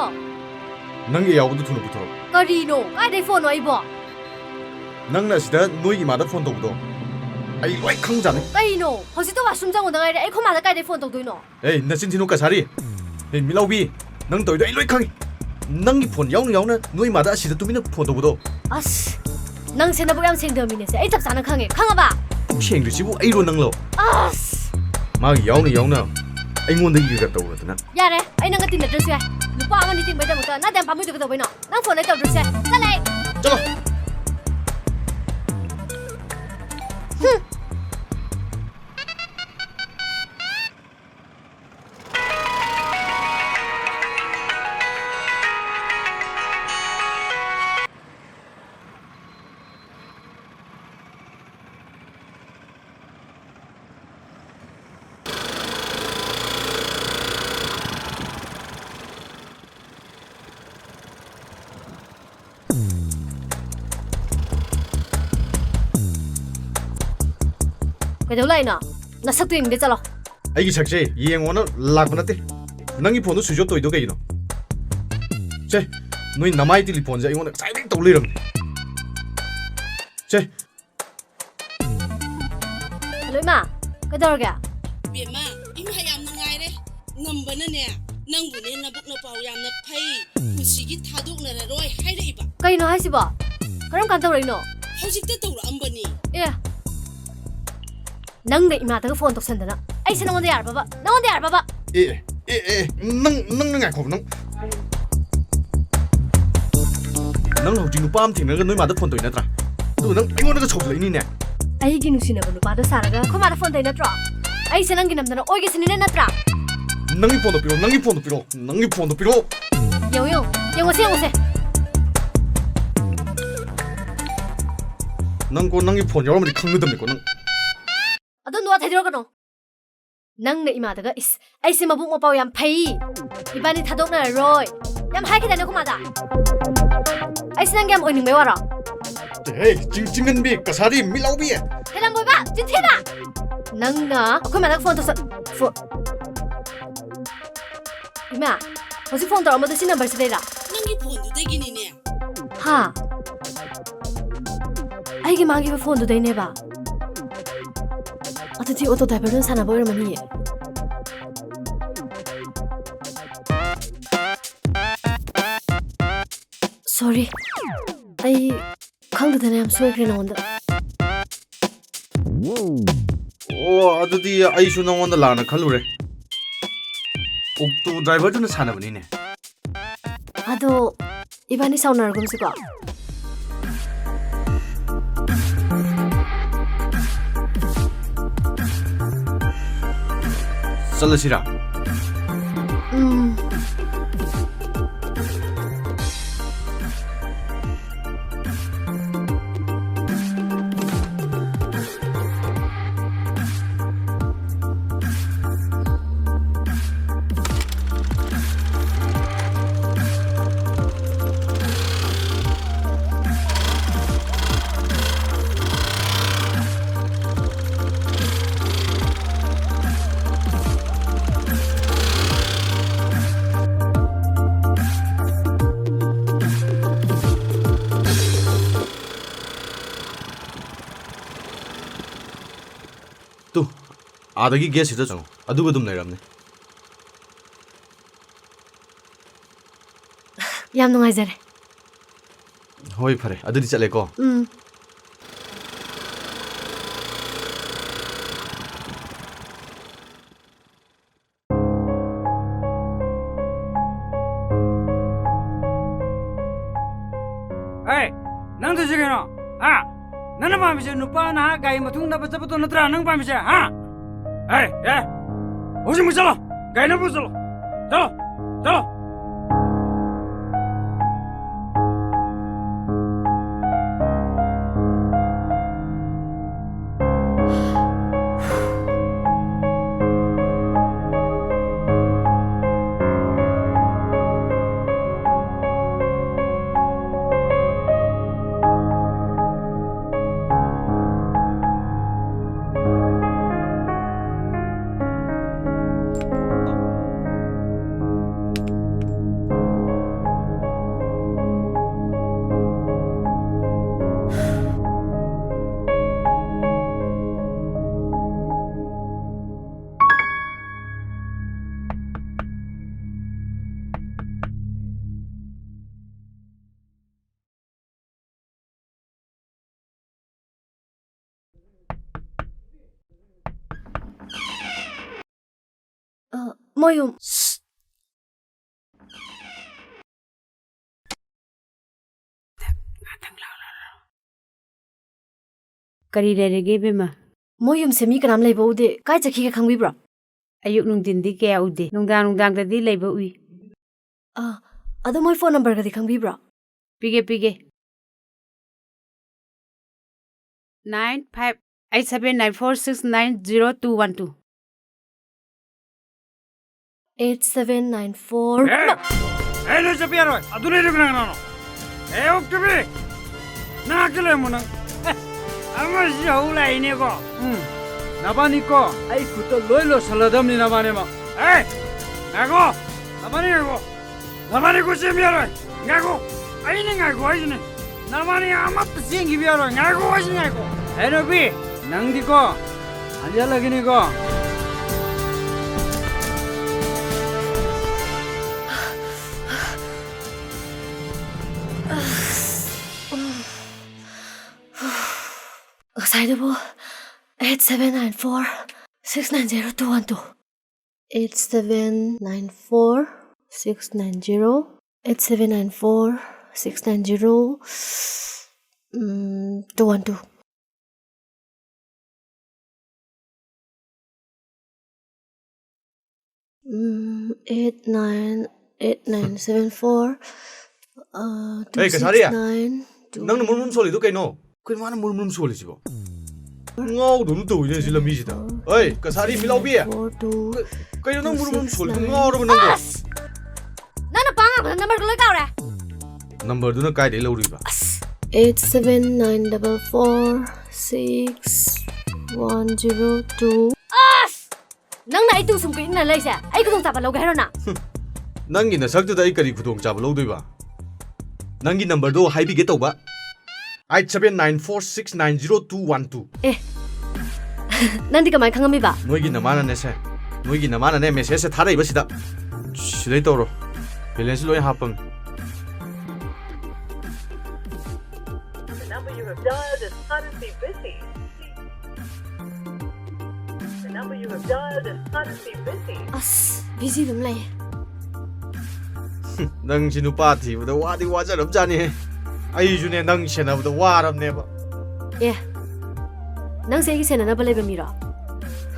ꯅꯪꯒꯤ ꯌꯥꯎꯕꯗꯨ ꯊꯨꯅ ꯄꯨꯊꯣꯔꯛꯑꯣ꯫ ꯀꯔꯤꯅꯣ? ꯀꯥꯏꯗꯩ ꯐꯣꯟꯅꯣ ꯑꯩꯕꯣ? ꯅꯪꯅ ꯑꯁꯤꯗ ꯅꯣꯏ ꯏꯃꯥꯗ ꯐꯣꯟ ꯇꯧꯕꯗꯣ ꯑꯩ ꯂꯣꯏ ꯈꯪꯖꯥꯠꯅꯤ꯫ ꯀꯩꯅꯣ? ꯍꯧꯖꯤꯛꯇ washroom ꯆꯪꯉꯨꯗ ꯉꯥꯏꯔꯤ꯫ ꯑꯩ ꯈꯣꯏ ꯃꯥꯗ ꯀꯥꯏꯗꯩ ꯐꯣꯟ ꯇꯧꯗꯣꯏꯅꯣ? ꯑꯦ, ꯅꯆꯤꯟ ꯊꯤꯅꯨ ꯀꯁꯥꯔꯤ꯫ ꯑꯦ, ꯃꯤꯠꯂꯥꯎꯕꯤ, ꯅꯪ ꯇꯧꯔꯤꯗꯣ ꯑꯩ ꯂꯣꯏ ꯈꯪꯉꯤ꯫ ꯅꯪꯒꯤ ꯐꯣꯟ ꯌꯥꯎꯅ ꯌꯥꯎꯅ ꯅꯣꯏ ꯃꯥꯗ ꯑꯁꯤꯗ ꯇꯨꯃꯤꯟꯅ ꯐꯣꯟ ꯇꯧꯕꯗꯣ꯫ ꯑꯁ, ꯅꯪꯁꯦ ꯅꯕꯨꯛ ꯌꯥꯝ ꯁꯦꯡꯗꯕ ꯃꯤꯅꯦꯁꯦ꯫ ꯑꯩ ꯆꯞ ꯆꯥꯅ ꯈꯪꯉꯦ꯫ ꯈꯪꯉꯕ? ꯄꯨꯛ ꯁꯦꯡꯗ꯭ꯔꯤꯁꯤꯕꯨ ꯑꯩꯔꯣ ꯅꯪꯂꯣ? ꯑꯁ! ꯃꯥꯒꯤ ꯌꯥꯎꯅ ꯌꯥꯎꯅ ꯑꯩꯉꯣꯟꯗꯒꯤꯒ ꯇꯧꯔꯗꯅ꯫ ꯌꯥꯔꯦ, ꯑꯩ ꯅꯪꯒ ꯇꯤꯟꯅꯗ꯭ꯔꯁꯨ ꯌꯥꯏ꯫ ꯂꯨꯄꯥ ꯑꯃ ꯑꯅꯤ ꯇꯤꯡꯕꯩꯗꯃꯛꯇ ꯅꯪ ꯑꯗꯨꯌꯥꯝ ꯄꯥꯝꯃꯨꯏꯗꯣ ꯀꯩꯗꯧꯕꯩꯅꯣ? ꯅꯪ ꯐꯣꯟ ꯑꯩ ꯇꯧꯗ꯭ꯔꯁꯨ ꯌꯥꯏ꯫ ꯆꯠꯂꯦ ꯑꯩ꯫ ꯆꯠꯂꯣ꯫ ꯍꯨꯝ꯫ ꯀꯩꯗꯧ ꯂꯥꯛꯏꯅꯣ? ꯅꯁꯛꯇꯨ ꯌꯦꯡꯅꯤꯡꯗꯦ, ꯆꯠꯂꯣ꯫ ꯑꯩꯒꯤ ꯁꯛꯁꯦ ꯌꯦꯡꯉꯣꯅ ꯂꯥꯛꯄ ꯅꯠꯇꯦ꯫ ꯅꯪꯒꯤ ꯐꯣꯟꯗꯣ switch off ꯇꯧꯔꯤꯗꯣ ꯀꯩꯒꯤꯅꯣ? ꯁꯦ, ꯅꯣꯏ ꯅꯃꯥꯏ ꯇꯦꯂꯤꯐꯣꯟꯁꯦ ꯑꯩꯉꯣꯟꯗ ꯉꯁꯥꯏꯗꯒꯤ ꯇꯧ ꯂꯩꯔꯕꯅꯦ꯫ ꯁꯦ꯫ ꯍꯜꯂꯣ, ꯏꯃꯥ꯫ ꯀꯩꯗꯧꯔꯒꯦ? ꯕꯦꯝꯃ, ꯏꯃꯥ ꯌꯥꯝ ꯅꯨꯡꯉꯥꯏꯔꯦ꯫ ꯉꯝꯕꯅꯅꯦ, ꯅꯪꯕꯨꯅꯦ ꯅꯕꯨꯛ ꯅꯄꯥꯎ ꯌꯥꯝꯅ ꯐꯩ, ꯄꯨꯟꯁꯤꯒꯤ ꯊꯥꯗꯣꯛꯅꯔꯔꯣꯏ ꯍꯥꯏꯔꯛꯏꯕ꯫ ꯀꯩꯅꯣ ꯍꯥꯏꯁꯤꯕꯣ? ꯀꯔꯝ ꯀꯥꯟ ꯇꯧꯔꯛꯏꯅꯣ? ꯍꯧꯖꯤꯛꯇ ꯇꯧꯔꯛꯑꯝꯕꯅꯤ꯫ ꯑꯦ, ꯅꯪꯅ ꯏꯃꯥꯗꯒ ꯐꯣꯟ ꯇꯧꯁꯟꯗꯅ꯫ ꯑꯩꯁꯦ ꯅꯉꯣꯟꯗ ꯌꯥꯔꯕꯕ? ꯅꯉꯣꯟꯗ ꯌꯥꯔꯕꯕ? ꯑꯦ, ꯑꯦ, ꯑꯦ, ꯅꯪ, ꯅꯪ, ꯅꯪ ꯉꯥꯏꯈꯣ, ꯅꯪ꯫ ꯅꯪ ꯍꯧꯖꯤꯛ ꯅꯨꯄꯥ ꯑꯃ ꯊꯦꯡꯅꯔꯒ ꯅꯣꯏ ꯃꯥꯗ ꯐꯣꯟ ꯇꯧꯔꯤ ꯅꯠꯇ꯭ꯔꯥ? ꯑꯗꯨꯒ ꯅꯪ ꯑꯩꯉꯣꯟꯗꯒ ꯁꯧꯖꯜꯂꯛꯏꯅꯤꯅꯦ꯫ ꯑꯩꯒꯤ ꯅꯨꯡꯁꯤꯅꯕ ꯅꯨꯄꯥꯗꯣ ꯁꯥꯔꯒ ꯑꯩꯈꯣꯏ ꯃꯥꯗ ꯐꯣꯟ ꯇꯧꯔꯤ ꯅꯠꯇ꯭ꯔꯣ? ꯑꯩꯁꯦ ꯅꯪꯒꯤ ꯅꯝꯗꯅ ꯑꯣꯏꯒꯦ ꯁꯤꯅꯤꯅꯦ ꯅꯠꯇ꯭ꯔꯥ? ꯅꯪꯒꯤ ꯐꯣꯟꯗꯣ ꯄꯤꯔꯛꯑꯣ, ꯅꯪꯒꯤ ꯐꯣꯟꯗꯣ ꯄꯤꯔꯛꯑꯣ, ꯅꯪꯒꯤ ꯐꯣꯟꯗꯣ ꯄꯤꯔꯛꯑꯣ꯫ ꯌꯦꯡꯉꯣ, ꯌꯦꯡꯉꯣ, ꯌꯦꯡꯉꯣꯁꯦ, ꯌꯦꯡꯉꯣꯁꯦ꯫ ꯅꯪꯀꯣ, ꯅꯪꯒꯤ ꯐꯣꯟ ꯌꯥꯎꯔꯝꯃꯗꯤ ꯈꯪꯒꯗꯕꯅꯤꯀꯣ ꯅꯪ꯫ ꯑꯗꯣ ꯅꯨꯋꯥ ꯊꯩꯗꯣꯔꯛꯀꯅꯣ꯫ ꯅꯪꯅ ꯏꯃꯥꯗꯒ, "ꯏꯁ, ꯑꯩꯁꯦ ꯃꯕꯨꯛ ꯃꯄꯥꯎ ꯌꯥꯝ ꯐꯩ, ꯏꯕꯥꯅꯤ ꯊꯥꯗꯣꯛꯅꯔꯔꯣꯏ" ꯌꯥꯝ ꯍꯥꯏꯈꯤꯗꯥꯏꯅꯦ ꯑꯩꯈꯣꯏ ꯃꯥꯗ? ꯑꯩꯁꯦ ꯅꯪꯒꯤ ꯌꯥꯝ ꯑꯣꯏꯅꯤꯡꯕꯩ ꯋꯥꯔꯣ? ꯍꯦ, ꯆꯤꯡ-, ꯆꯤꯡꯍꯟꯕꯤ, ꯀꯁꯥꯔꯤ, ꯃꯤꯠꯂꯥꯎꯕꯤ! ꯍꯦꯂꯝꯕꯣꯏꯕ, ꯆꯤꯟꯊꯤꯕ! ꯅꯪꯅ ꯑꯩꯈꯣꯏ ꯃꯥꯗ ꯐꯣꯟ ꯇꯧꯁꯜ-, ꯐꯣ-, ꯏꯃꯥ, ꯍꯧꯖꯤꯛ ꯐꯣꯟ ꯇꯧꯔꯛꯑꯝꯕꯗꯣ ꯁꯤ ꯅꯝꯕꯔꯁꯤꯗꯩꯔꯥ? ꯅꯪꯒꯤ ꯐꯣꯟꯗꯨꯗꯒꯤꯅꯤꯅꯦ꯫ ꯍꯥ? ꯑꯩꯒꯤ ꯃꯥꯡꯈꯤꯕ ꯐꯣꯟꯗꯨꯗꯩꯅꯦꯕ? ꯑꯗꯨꯗꯤ ꯑꯣꯇꯣ ꯗ꯭ꯔꯥꯏꯚꯔꯗꯨꯅ ꯁꯥꯟꯅꯕ ꯑꯣꯏꯔꯝꯃꯅꯤꯌꯦ꯫ ꯁꯣꯔꯤ, ꯑꯩ ꯈꯪꯗꯗꯅ ꯌꯥꯝ ꯁꯣꯏꯈ꯭ꯔꯦ ꯅꯉꯣꯟꯗ꯫ ꯑꯣ, ꯑꯗꯨꯗꯤ ꯑꯩꯁꯨ ꯅꯉꯣꯟꯗ ꯂꯥꯟꯅ ꯈꯜꯂꯨꯔꯦ꯫ ꯑꯣꯛꯇꯣ ꯗ꯭ꯔꯥꯏꯚꯔꯗꯨꯅ ꯁꯥꯟꯅꯕꯅꯤꯅꯦ꯫ ꯑꯗꯣ ꯏꯕꯥꯅꯤ ꯁꯥꯎꯅꯔꯒꯨꯝꯁꯤꯀꯣ꯫ ꯆꯠꯂꯁꯤꯔꯥ? ꯎꯝ꯫ ꯇꯨ, ꯑꯥꯗꯒꯤ ꯒꯦꯠꯁꯤꯗ ꯆꯪꯉꯣ, ꯑꯗꯨꯒ ꯑꯗꯨꯝ ꯂꯩꯔꯝꯅꯦ꯫ ꯌꯥꯝ ꯅꯨꯡꯉꯥꯏꯖꯔꯦ꯫ ꯍꯣꯏ, ꯐꯔꯦ, ꯑꯗꯨꯗꯤ ꯆꯠꯂꯦꯀꯣ꯫ ꯎꯝ꯫ ꯑꯦ, ꯅꯪ ꯇꯧꯔꯤꯁꯦ ꯀꯩꯅꯣ? ꯍꯥ? ꯅꯪꯅ ꯄꯥꯝꯃꯤꯁꯦ ꯅꯨꯄꯥ ꯅꯍꯥ ꯒꯥꯔꯤ ꯃꯊꯨꯡ ꯅꯞꯄ ꯆꯠꯄꯗꯣ ꯅꯠꯇ꯭ꯔꯥ ꯅꯪ ꯄꯥꯝꯃꯤꯁꯦ, ꯍꯥ? ꯑꯦ, ꯑꯦ, ꯍꯧꯖꯤꯛꯃꯛ ꯆꯠꯂꯣ, ꯒꯥꯔꯤ ꯅꯞꯄ ꯆꯠꯂꯣ, ꯆꯠꯂꯣ, ꯆꯠꯂꯣ꯫ ꯃꯣꯏ ꯌꯨꯝ꯫ ꯀꯔꯤ ꯂꯩꯔꯒꯦ, ꯏꯕꯦꯝꯃ? ꯃꯣꯏ ꯌꯨꯝꯁꯦ ꯃꯤ ꯀꯅꯥꯝ ꯂꯩꯕ ꯎꯗꯦ꯫ ꯀꯥꯏ ꯆꯠꯈꯤꯒꯦ ꯈꯪꯕꯤꯕ꯭ꯔꯣ? ꯑꯌꯨꯛ ꯅꯨꯡꯊꯤꯟꯗꯤ ꯀꯌꯥ ꯎꯗꯦ, ꯅꯨꯡꯗꯥꯡ ꯅꯨꯡꯗꯥꯡꯗꯗꯤ ꯂꯩꯕ ꯎꯏ꯫ ꯑꯥ, ꯑꯗꯣ ꯃꯣꯏ ꯐꯣꯟ ꯅꯝꯕꯔꯒꯗꯤ ꯈꯪꯕꯤꯕ꯭ꯔꯣ? ꯄꯤꯒꯦ, ꯄꯤꯒꯦ꯫ Nine five eight seven nine four six nine zero two one two꯫ Eight seven nine four꯫ ꯑꯦ! ꯑꯦ, ꯅꯣꯏ ꯆꯠꯄ ꯌꯥꯔꯣꯏ꯫ ꯑꯗꯨ ꯂꯩꯔꯤꯕ ꯀꯅꯥ ꯀꯅꯥꯅꯣ? ꯑꯦ, ꯑꯣꯛꯇꯕꯤ! ꯅꯪ ꯉꯥꯛꯇ ꯂꯩꯔꯝꯃꯣ ꯅꯪ꯫ ꯑꯦ, ꯑꯃꯁꯤ ꯍꯧ ꯂꯥꯛꯏꯅꯦꯀꯣ꯫ ꯎꯝ, ꯅꯕꯥꯅꯤꯀꯣ, ꯑꯩ ꯈꯨꯠꯇ ꯂꯣꯏ ꯂꯣꯠꯁꯜꯂꯗꯕꯅꯤ ꯅꯕꯥꯅꯤꯃꯛ꯫ ꯑꯦ! ꯉꯥꯏꯈꯣ! ꯅꯕꯥꯅꯤ ꯉꯥꯏꯈꯣ! ꯅꯕꯥꯅꯤ ꯈꯨꯠ ꯁꯦꯝꯕ ꯌꯥꯔꯣꯏ! ꯉꯥꯏꯈꯣ! ꯑꯩꯅ ꯉꯥꯏꯈꯣ ꯍꯥꯏꯁꯤꯅꯦ! ꯅꯕꯥꯅꯤ ꯑꯃꯠꯇ ꯆꯦꯟꯈꯤꯕ ꯌꯥꯔꯣꯏ! ꯉꯥꯏꯈꯣ ꯍꯥꯏꯁꯤꯅꯦ ꯉꯥꯏꯈꯣ! ꯑꯦ ꯅꯨꯄꯤ! ꯅꯪꯗꯤꯀꯣ! ꯍꯟꯖꯜꯂꯒꯦꯅꯦꯀꯣ! ꯉꯁꯥꯏꯗꯨꯕꯨ eight seven nine four six nine zero two one two꯫ Eight seven nine four six nine zero, eight seven nine four six nine zero, ꯎꯝ, two one two꯫ ꯎꯝ, eight nine eight nine seven four, ꯑ, ꯑꯦ, ꯀꯁꯥꯔꯤ! two six nine two. ꯅꯪꯅ ꯃꯨꯔꯨꯝ ꯃꯨꯔꯨꯝ ꯁꯣꯜꯂꯤꯗꯣ ꯀꯩꯅꯣ? ꯀꯩꯅꯣ ꯃꯥꯅ ꯃꯨꯔꯨꯝ ꯃꯨꯔꯨꯝ ꯁꯣꯜꯂꯤꯁꯤꯕꯣ? ꯉꯥꯎꯗꯧꯅ ꯇꯧꯋꯤꯅꯦ ꯁꯤ ꯂꯝꯕꯤꯁꯤꯗ꯫ ꯑꯩ, ꯀꯁꯥꯔꯤ ꯐꯤꯂꯥꯎꯕꯤ! Four two. ꯀꯩꯅꯣ ꯅꯪ ꯃꯨꯔꯨꯝ ꯃꯨꯔꯨꯝ ꯁꯣꯜꯂꯤꯗꯣ? ꯉꯥꯎꯔꯕ ꯅꯪꯕꯣ? ꯑꯁ! ꯅꯪꯅ ꯄꯥ ꯉꯥꯡꯕꯗ ꯅꯝꯕꯔꯒ ꯂꯣꯏ ꯀꯥꯎꯔꯦ꯫ ꯅꯝꯕꯔꯗꯨꯅ ꯀꯥꯏꯗꯩ ꯂꯧꯔꯨꯏꯕ? Eight seven nine double four six one zero two. ꯑꯁ! ꯅꯪꯅ ꯑꯩ ꯇꯨꯡ ꯁꯨꯝ ꯀꯨꯏꯅ ꯂꯩꯁꯦ, ꯑꯩ ꯈꯨꯗꯣꯡꯆꯥꯕ ꯂꯧꯒꯦ ꯍꯥꯏꯔꯣ ꯅꯪ? ꯅꯪꯒꯤ ꯅꯁꯛꯇꯨꯗ ꯑꯩ ꯀꯔꯤ ꯈꯨꯗꯣꯡꯆꯥꯕ ꯂꯧꯗꯣꯏꯕ? ꯅꯪꯒꯤ ꯅꯝꯕꯔꯗꯣ ꯍꯥꯏꯕꯤꯒꯦ ꯇꯧꯕ꯫ Eight seven nine four six nine zero two one two꯫ ꯑꯦ, ꯅꯪꯗꯤ ꯀꯃꯥꯏꯅ ꯈꯪꯉꯝꯃꯤꯕ? ꯅꯣꯏꯒꯤ ꯅꯃꯥꯅꯅꯦꯁꯦ, ꯅꯣꯏꯒꯤ ꯅꯃꯥꯅꯅꯦ ꯃꯦꯁꯦꯖꯁꯦ ꯊꯥꯔꯛꯏꯕ ꯁꯤꯗ꯫ ꯁꯤꯗꯩ ꯇꯧꯔꯣ, ꯕꯦꯂꯦꯟꯁ ꯂꯣꯏ ꯍꯥꯞꯄꯝꯅꯤ꯫ The number you have dialed is currently busy. number you have dialed is currently busy. ꯑꯁ, busy ꯑꯗꯨꯝ ꯂꯩ꯫ ꯅꯪꯁꯤ ꯅꯨꯄꯥ ꯊꯤꯕꯗ ꯋꯥꯗꯤ ꯋꯥꯖꯔꯕꯖꯥꯠꯅꯤꯍꯦ꯫ ꯑꯩꯁꯨꯅꯦ, ꯅꯪ ꯁꯦꯟꯅꯕꯗ ꯋꯥꯔꯕꯅꯦꯕ꯫ ꯑꯦ, ꯅꯪꯁꯦ ꯑꯩꯒꯤ ꯁꯦꯟꯅꯅꯕ ꯂꯩꯕ ꯃꯤꯔꯣ?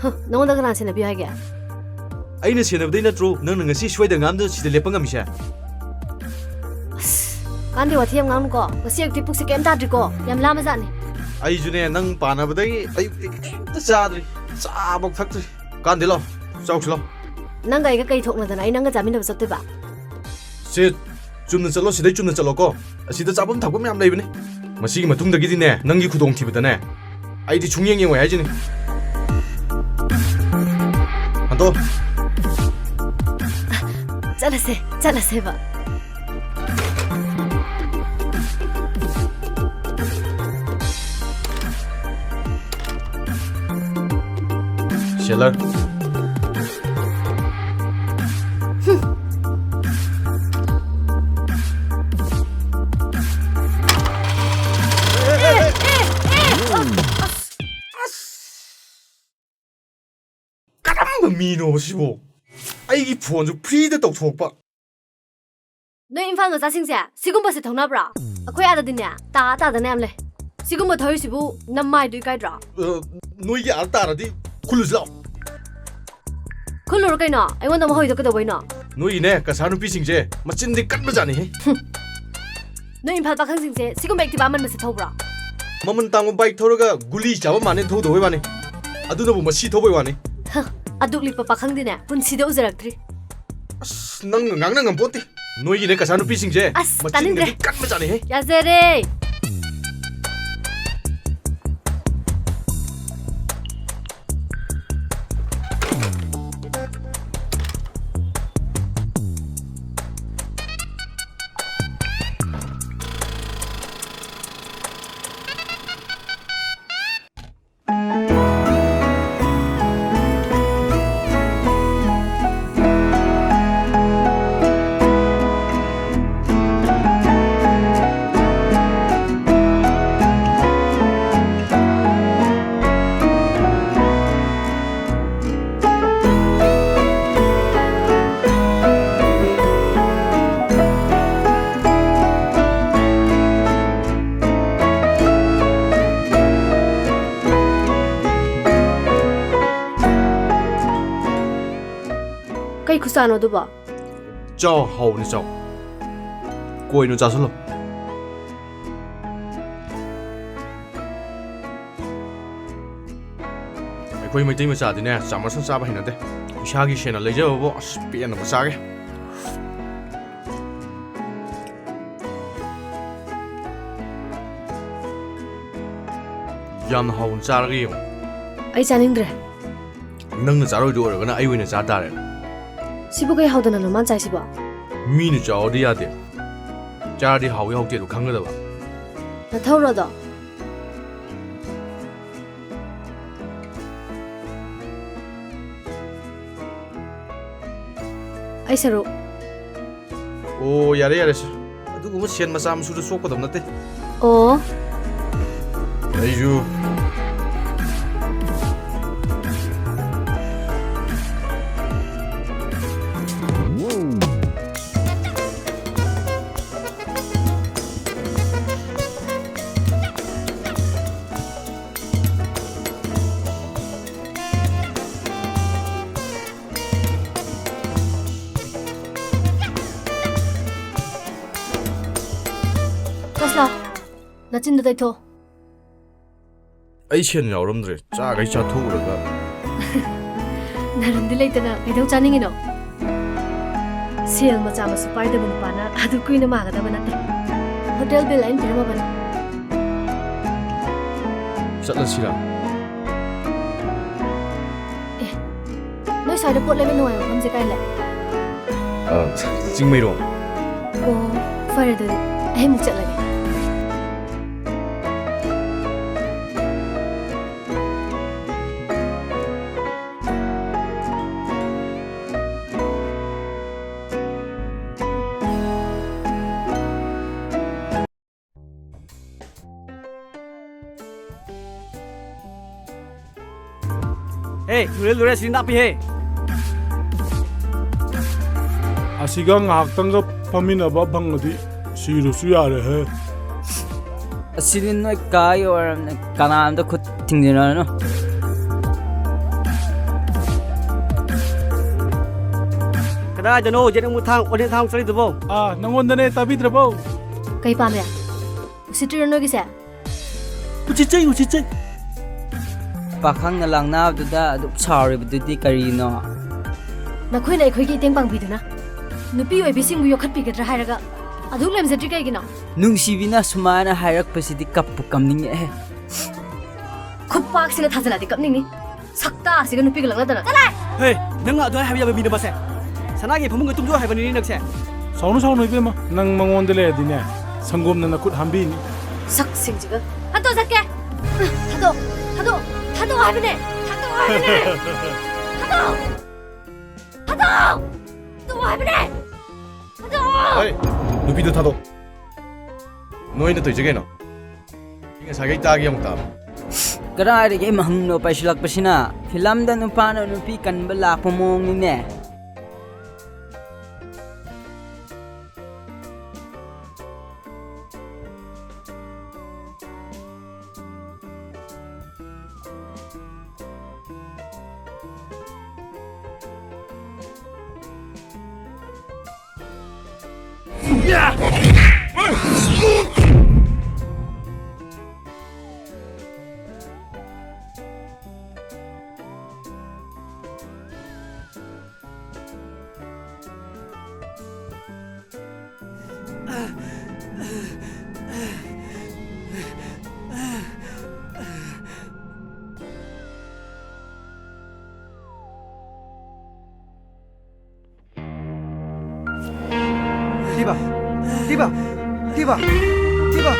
ꯍ, ꯅꯉꯣꯟꯗ ꯀꯅꯥ ꯁꯦꯟꯅꯕꯤꯌꯨ ꯍꯥꯏꯒꯦ? ꯑꯩꯅ ꯁꯦꯟꯅꯕꯗꯩ ꯅꯠꯇ꯭ꯔꯣ ꯅꯪꯅ ꯉꯁꯤ ꯁꯣꯏꯗ ꯉꯥꯝꯗ ꯁꯤꯗ ꯂꯦꯞꯄ ꯉꯝꯃꯤꯁꯦ? ꯑꯁ, ꯀꯥꯟꯗꯦ, ꯋꯥꯊꯤ ꯌꯥꯝ ꯉꯥꯡꯅꯨꯀꯣ꯫ ꯉꯁꯤ ꯑꯌꯨꯛꯇꯤ ꯄꯨꯛꯁꯦ ꯀꯩꯝ ꯇꯥꯗ꯭ꯔꯤꯀꯣ꯫ ꯌꯥꯝ ꯂꯥꯝꯃꯖꯥꯠꯅꯤ꯫ ꯑꯩꯁꯨꯅꯦ, ꯅꯪ ꯄꯥꯟꯅꯕꯗꯒꯤ ꯑꯌꯨꯛꯇꯤ ꯀꯩꯝꯇ ꯆꯥꯗ꯭ꯔꯤ꯫ ꯆꯥꯕꯧ ꯊꯛꯇ꯭ꯔꯤ꯫ ꯀꯥꯟꯗꯦ, ꯂꯥꯎ, ꯆꯥꯎꯁꯤ ꯂꯥꯎ꯫ ꯅꯪꯒ ꯑꯩꯒ ꯀꯩ ꯊꯣꯛꯅꯗꯅ ꯑꯩ ꯅꯪꯒ ꯆꯥꯃꯤꯟꯅꯕ ꯆꯠꯇꯣꯏꯕ? ꯁꯦ, ꯆꯨꯝꯅ ꯆꯠꯂꯣ, ꯁꯤꯗꯩ ꯆꯨꯝꯅ ꯆꯠꯂꯣꯀꯣ꯫ ꯑꯁꯤꯗ ꯆꯥꯐꯝ ꯊꯛꯐꯝ ꯌꯥꯝ ꯂꯩꯕꯅꯤ꯫ ꯃꯁꯤꯒꯤ ꯃꯇꯨꯡꯗꯒꯤꯗꯤꯅꯦ, ꯅꯪꯒꯤ ꯈꯨꯗꯣꯡꯊꯤꯕꯗꯅꯦ, ꯑꯩꯗꯤ ꯁꯨꯡꯌꯦꯡ ꯌꯦꯡꯉꯣꯏ ꯍꯥꯏꯁꯤꯅꯤ꯫ ꯍꯟꯗꯣ꯫ ꯆꯠꯂꯁꯦ, ꯆꯠꯂꯁꯦꯕ꯫ ꯁꯦꯂꯔ꯫ ꯀꯔꯝꯕ ꯃꯤꯅꯣꯕ ꯁꯤꯕꯣ? ꯑꯩꯒꯤ ꯐꯣꯟꯁꯨ ꯐ꯭ꯔꯤꯗ ꯇꯧꯊꯣꯛꯄ꯫ ꯅꯣꯏ ꯏꯝꯐꯥꯜ ꯃꯆꯥꯁꯤꯡꯁꯦ ꯁꯤꯒꯨꯝꯕꯁꯦ ꯊꯧꯅꯕ꯭ꯔꯥ? ꯑꯩꯈꯣꯏ ꯑꯥꯗꯗꯤꯅꯦ, ꯇꯥ ꯇꯥꯗꯅ ꯌꯥꯝ ꯂꯩ꯫ ꯁꯤꯒꯨꯝꯕ ꯊꯧꯔꯤꯁꯤꯕꯨ ꯅꯃꯥꯏꯗꯨ ꯏꯀꯥꯏꯗ꯭ꯔꯣ? ꯑ, ꯅꯣꯏꯒꯤ ꯑꯥꯗ ꯇꯥꯔꯗꯤ ꯈꯨꯜꯂꯨꯁꯤ ꯂꯥꯛꯑꯣ꯫ ꯈꯨꯜꯂꯨꯔꯣ ꯀꯩꯅꯣ? ꯑꯩꯉꯣꯟꯗ ꯑꯃꯨꯛ ꯍꯧꯔꯤꯗꯣ ꯀꯩꯗꯧꯕꯩꯅꯣ? ꯅꯣꯏꯒꯤꯅꯦ, ꯀꯁꯥꯔ ꯅꯨꯄꯤꯁꯤꯡꯁꯦ ꯃꯆꯤꯟꯗꯤ ꯀꯟꯕꯖꯥꯠꯅꯤꯍꯦ꯫ ꯍꯨꯝ꯫ ꯅꯣꯏ ꯏꯝꯐꯥꯜ ꯄꯥꯈꯪꯁꯤꯡꯁꯦ ꯁꯤꯒꯨꯝꯕ Activa ꯑꯃꯟꯕꯁꯦ ꯊꯧꯕ꯭ꯔꯣ? ꯃꯃꯜ ꯇꯥꯡꯕ bike ꯊꯧꯔꯒ ꯒꯨꯂꯤ ꯆꯥꯕ ꯃꯥꯟꯅꯦ ꯊꯧꯗꯕꯩ ꯋꯥꯅꯤ꯫ ꯑꯗꯨꯅꯕꯨ ꯃꯁꯤ ꯊꯧꯕꯩ ꯋꯥꯅꯤ꯫ ꯍ, ꯑꯗꯨꯛ ꯂꯤꯛꯄ ꯄꯥꯈꯪꯗꯤꯅꯦ ꯄꯨꯟꯁꯤꯗ ꯎꯖꯔꯛꯇ꯭ꯔꯤ꯫ ꯑꯁ, ꯅꯪꯅ ꯉꯥꯡꯅ ꯉꯝꯄꯣꯠꯇꯦ꯫ ꯅꯣꯏꯒꯤꯅꯦ ꯀꯁꯥꯔ ꯅꯨꯄꯤꯁꯤꯡꯁꯦ ꯑꯁ, ꯃꯆꯤꯟꯒꯗꯤ ꯇꯥꯅꯤꯡꯗ꯭ꯔꯦ꯫ ꯀꯟꯕꯖꯥꯠꯅꯤꯍꯦ꯫ ꯌꯥꯖꯔꯦ꯫ ꯆꯥꯅꯣ ꯑꯗꯨꯕꯣ? ꯆꯥꯎ, ꯍꯥꯎꯕꯅꯤ, ꯆꯥꯎ꯫ ꯀꯣꯏꯅ ꯆꯥꯁꯤꯜꯂꯣ꯫ ꯑꯩꯈꯣꯏ ꯃꯩꯇꯩ ꯃꯆꯥꯗꯤꯅꯦ, ꯆꯥꯃꯁꯅ ꯆꯥꯕ ꯍꯩꯅꯗꯦ꯫ ꯏꯁꯥꯒꯤ ꯁꯦꯟꯅ ꯂꯩꯖꯕꯕꯨ, ꯑꯁ, ꯄꯦꯟꯅꯕ ꯆꯥꯒꯦ꯫ ꯌꯥꯝꯅ ꯍꯥꯎꯅ ꯆꯥꯔꯒ ꯌꯦꯡꯉꯨ꯫ ꯑꯩ ꯆꯥꯅꯤꯡꯗ꯭ꯔꯦ꯫ ꯅꯪꯅ ꯆꯥꯔꯣꯏꯗꯣꯏ ꯑꯣꯏꯔꯒꯅ ꯑꯩ ꯑꯣꯏꯅ ꯆꯥ ꯇꯥꯔꯦ꯫ ꯁꯤꯕꯨ ꯀꯩ ꯍꯥꯎꯗꯅꯅꯣ ꯃꯥꯅ ꯆꯥꯏꯁꯤꯕꯣ? ꯃꯤꯅ ꯆꯥꯎꯔꯗꯤ ꯌꯥꯗꯦ꯫ ꯆꯥꯔꯗꯤ ꯍꯥꯎꯏ ꯍꯥꯎꯇꯦꯗꯣ ꯈꯪꯒꯗꯕ꯫ ꯅꯊꯧꯔꯣ ꯑꯗꯣ? ꯑꯩ ꯁꯔꯨꯛ꯫ ꯑꯣ, ꯌꯥꯔꯦ, ꯌꯥꯔꯦ, ꯁꯦ꯫ ꯑꯗꯨꯒꯨꯝꯕ ꯁꯦꯟ ꯃꯆꯥ ꯃꯁꯨꯗ ꯆꯣꯞꯀꯗꯕ ꯅꯠꯇꯦ꯫ ꯑꯣ꯫ ꯑꯩꯁꯨ꯫ ꯀꯁꯂꯥ, ꯅꯆꯤꯟꯗꯣ ꯇꯩꯊꯣꯛꯑꯣ꯫ ꯑꯩ ꯁꯦꯟ ꯌꯥꯎꯔꯝꯗ꯭ꯔꯦ, ꯆꯥꯈꯩ ꯆꯥꯊꯣꯛꯎꯔꯒ꯫ ꯅꯔꯟꯗꯤ ꯂꯩꯇꯅ ꯀꯩꯗꯧ ꯆꯥꯅꯤꯡꯉꯤꯅꯣ? ꯁꯦꯜ ꯃꯆꯥ ꯃꯁꯨ ꯄꯥꯏꯗꯕ ꯅꯨꯄꯥꯅ ꯑꯗꯨ ꯀꯨꯏꯅ ꯃꯥꯒꯗꯕ ꯅꯠꯇꯦ꯫ ꯍꯣꯇꯦꯜ ꯕꯤꯜ ꯑꯩꯅ ꯄꯤꯔꯝꯃꯕꯅꯤ꯫ ꯆꯠꯂꯁꯤꯔꯥ? ꯑꯦ, ꯅꯣꯏ ꯁ꯭ꯋꯥꯏꯗ ꯄꯣꯠ ꯂꯩꯕ ꯅꯨꯡꯉꯥꯏꯕ ꯃꯐꯝꯁꯦ ꯀꯥꯏ ꯂꯩ? ꯑ, ꯆꯤꯡꯃꯩꯔꯣꯡ꯫ ꯑꯣ, ꯐꯔꯦ ꯑꯗꯨꯗꯤ꯫ ꯑꯩ ꯑꯃꯨꯛ ꯆꯠꯂꯒꯦ꯫ ꯍꯦ, ꯂꯨꯔꯦ, ꯂꯨꯔꯦ, ꯁꯤ ꯅꯥꯞꯄꯤꯍꯦ꯫ ꯑꯁꯤꯒ ꯉꯥꯏꯍꯥꯛꯇꯪꯒ ꯐꯝꯃꯤꯟꯅꯕ ꯐꯪꯉꯗꯤ ꯁꯤꯔꯁꯨ ꯌꯥꯔꯦꯍꯦ꯫ ꯑꯁꯤꯗꯤ ꯅꯣꯏ ꯀꯥꯒꯤ ꯑꯣꯏꯔꯝꯅꯦ, ꯀꯅꯥꯝꯇ ꯈꯨꯠ ꯊꯤꯡꯖꯤꯟꯅꯔꯅꯨ꯫ ꯀꯗꯥꯏꯗꯅꯣ ꯌꯦꯠ ꯑꯃꯨꯛ ꯊꯥꯡ, ꯑꯣꯅꯦ ꯊꯥꯡ ꯆꯠꯂꯤꯗꯨꯕꯣ? ꯑꯥ, ꯅꯪꯉꯣꯟꯗꯅꯦ, ꯇꯥꯕꯤꯗ꯭ꯔꯕꯣ? ꯀꯩ ꯄꯥꯝꯃꯦ? ꯎꯁꯤꯠꯇ꯭ꯔꯤꯔꯣ ꯅꯣꯏꯒꯤꯁꯦ? ꯎꯁꯤꯠꯆꯩ, ꯎꯁꯤꯠꯆꯩ꯫ ꯄꯥꯈꯪꯅ ꯂꯥꯡꯅꯕꯗꯨꯗ ꯑꯗꯨꯛ ꯁꯥꯎꯔꯤꯕꯗꯨꯗꯤ ꯀꯔꯤꯅꯣ? ꯅꯈꯣꯏꯅ ꯑꯩꯈꯣꯏꯒꯤ ꯏꯇꯦꯡ ꯄꯥꯡꯕꯤꯗꯨꯅ ꯅꯨꯄꯤ ꯑꯣꯏꯕꯤꯁꯤꯡꯕꯨ ꯌꯣꯛꯈꯠꯄꯤꯒꯗ꯭ꯔꯥ ꯍꯥꯏꯔꯒ ꯑꯗꯨꯛ ꯂꯦꯝꯖꯗ꯭ꯔꯤ ꯀꯩꯒꯤꯅꯣ? ꯅꯨꯡꯁꯤꯕꯤꯅ ꯁꯨꯃꯥꯏꯅ ꯍꯥꯏꯔꯛꯄꯁꯤꯗꯤ ꯀꯞꯄꯨ ꯀꯞꯅꯤꯡꯉꯛꯑꯦ꯫ ꯈꯨꯄꯥꯛꯁꯤꯅ ꯊꯥꯖꯤꯜꯂꯗꯤ ꯀꯞꯅꯤꯡꯅꯤ꯫ ꯁꯛꯇꯥꯁꯤꯒ ꯅꯨꯄꯤꯒ ꯂꯛꯅꯗꯅ꯫ ꯆꯠꯂꯣ! ꯍꯦ, ꯅꯪ ꯑꯗꯨꯃꯥꯏ ꯍꯥꯏꯕ ꯌꯥꯕ ꯃꯤꯅꯣ ꯃꯥꯁꯦ? ꯁꯅꯥꯒꯤ ꯐꯃꯨꯡꯒ ꯇꯨꯝꯖꯧ ꯍꯥꯏꯕꯅꯤꯅꯦ ꯅꯪꯁꯦ꯫ ꯁꯥꯎꯅꯨ, ꯁꯥꯎꯅꯨ ꯏꯕꯦꯝꯃ, ꯅꯪ ꯃꯉꯣꯟꯗ ꯂꯩꯔꯗꯤꯅꯦ, ꯁꯪꯒꯣꯝꯅ ꯅꯈꯨꯠ ꯍꯥꯝꯕꯤꯅꯤ꯫ ꯁꯛꯁꯤꯡꯁꯤꯒ꯫ ꯊꯥꯗꯣꯛ ꯆꯠꯀꯦ꯫ ꯊꯥꯗꯣꯛ, ꯊꯥꯗꯣꯛ, ꯊꯥꯗꯣꯛ ꯍꯥꯏꯕꯅꯦ꯫ ꯊꯥꯗꯣꯛ ꯍꯥꯏꯕꯅꯦ꯫ ꯊꯥꯗꯣꯛ! ꯊꯥꯗꯣꯛ! ꯊꯥꯗꯣꯛ ꯍꯥꯏꯕꯅꯦ꯫ ꯊꯥꯗꯣꯛ! ꯍꯩ, ꯅꯨꯄꯤꯗꯣ ꯊꯥꯗꯣꯛ꯫ ꯅꯣꯏꯅ ꯇꯧꯔꯤꯁꯦ ꯀꯩꯅꯣ? ꯑꯩ ꯉꯁꯥꯏꯈꯩ ꯇꯥꯒꯦ ꯑꯃꯨꯛ ꯇꯥꯕ꯫ ꯀꯗꯥꯏꯗꯒꯤ ꯃꯍꯪꯅꯣ ꯄꯥꯏꯁꯤꯜꯂꯛꯄꯁꯤꯅ? ꯐꯤꯂꯝꯗ ꯅꯨꯄꯥꯅ ꯅꯨꯄꯤ ꯀꯟꯕ ꯂꯥꯛꯄ ꯃꯑꯣꯡꯅꯤꯅꯦ꯫ ꯊꯤꯕ! ꯊꯤꯕ! ꯊꯤꯕ! ꯊꯤꯕ!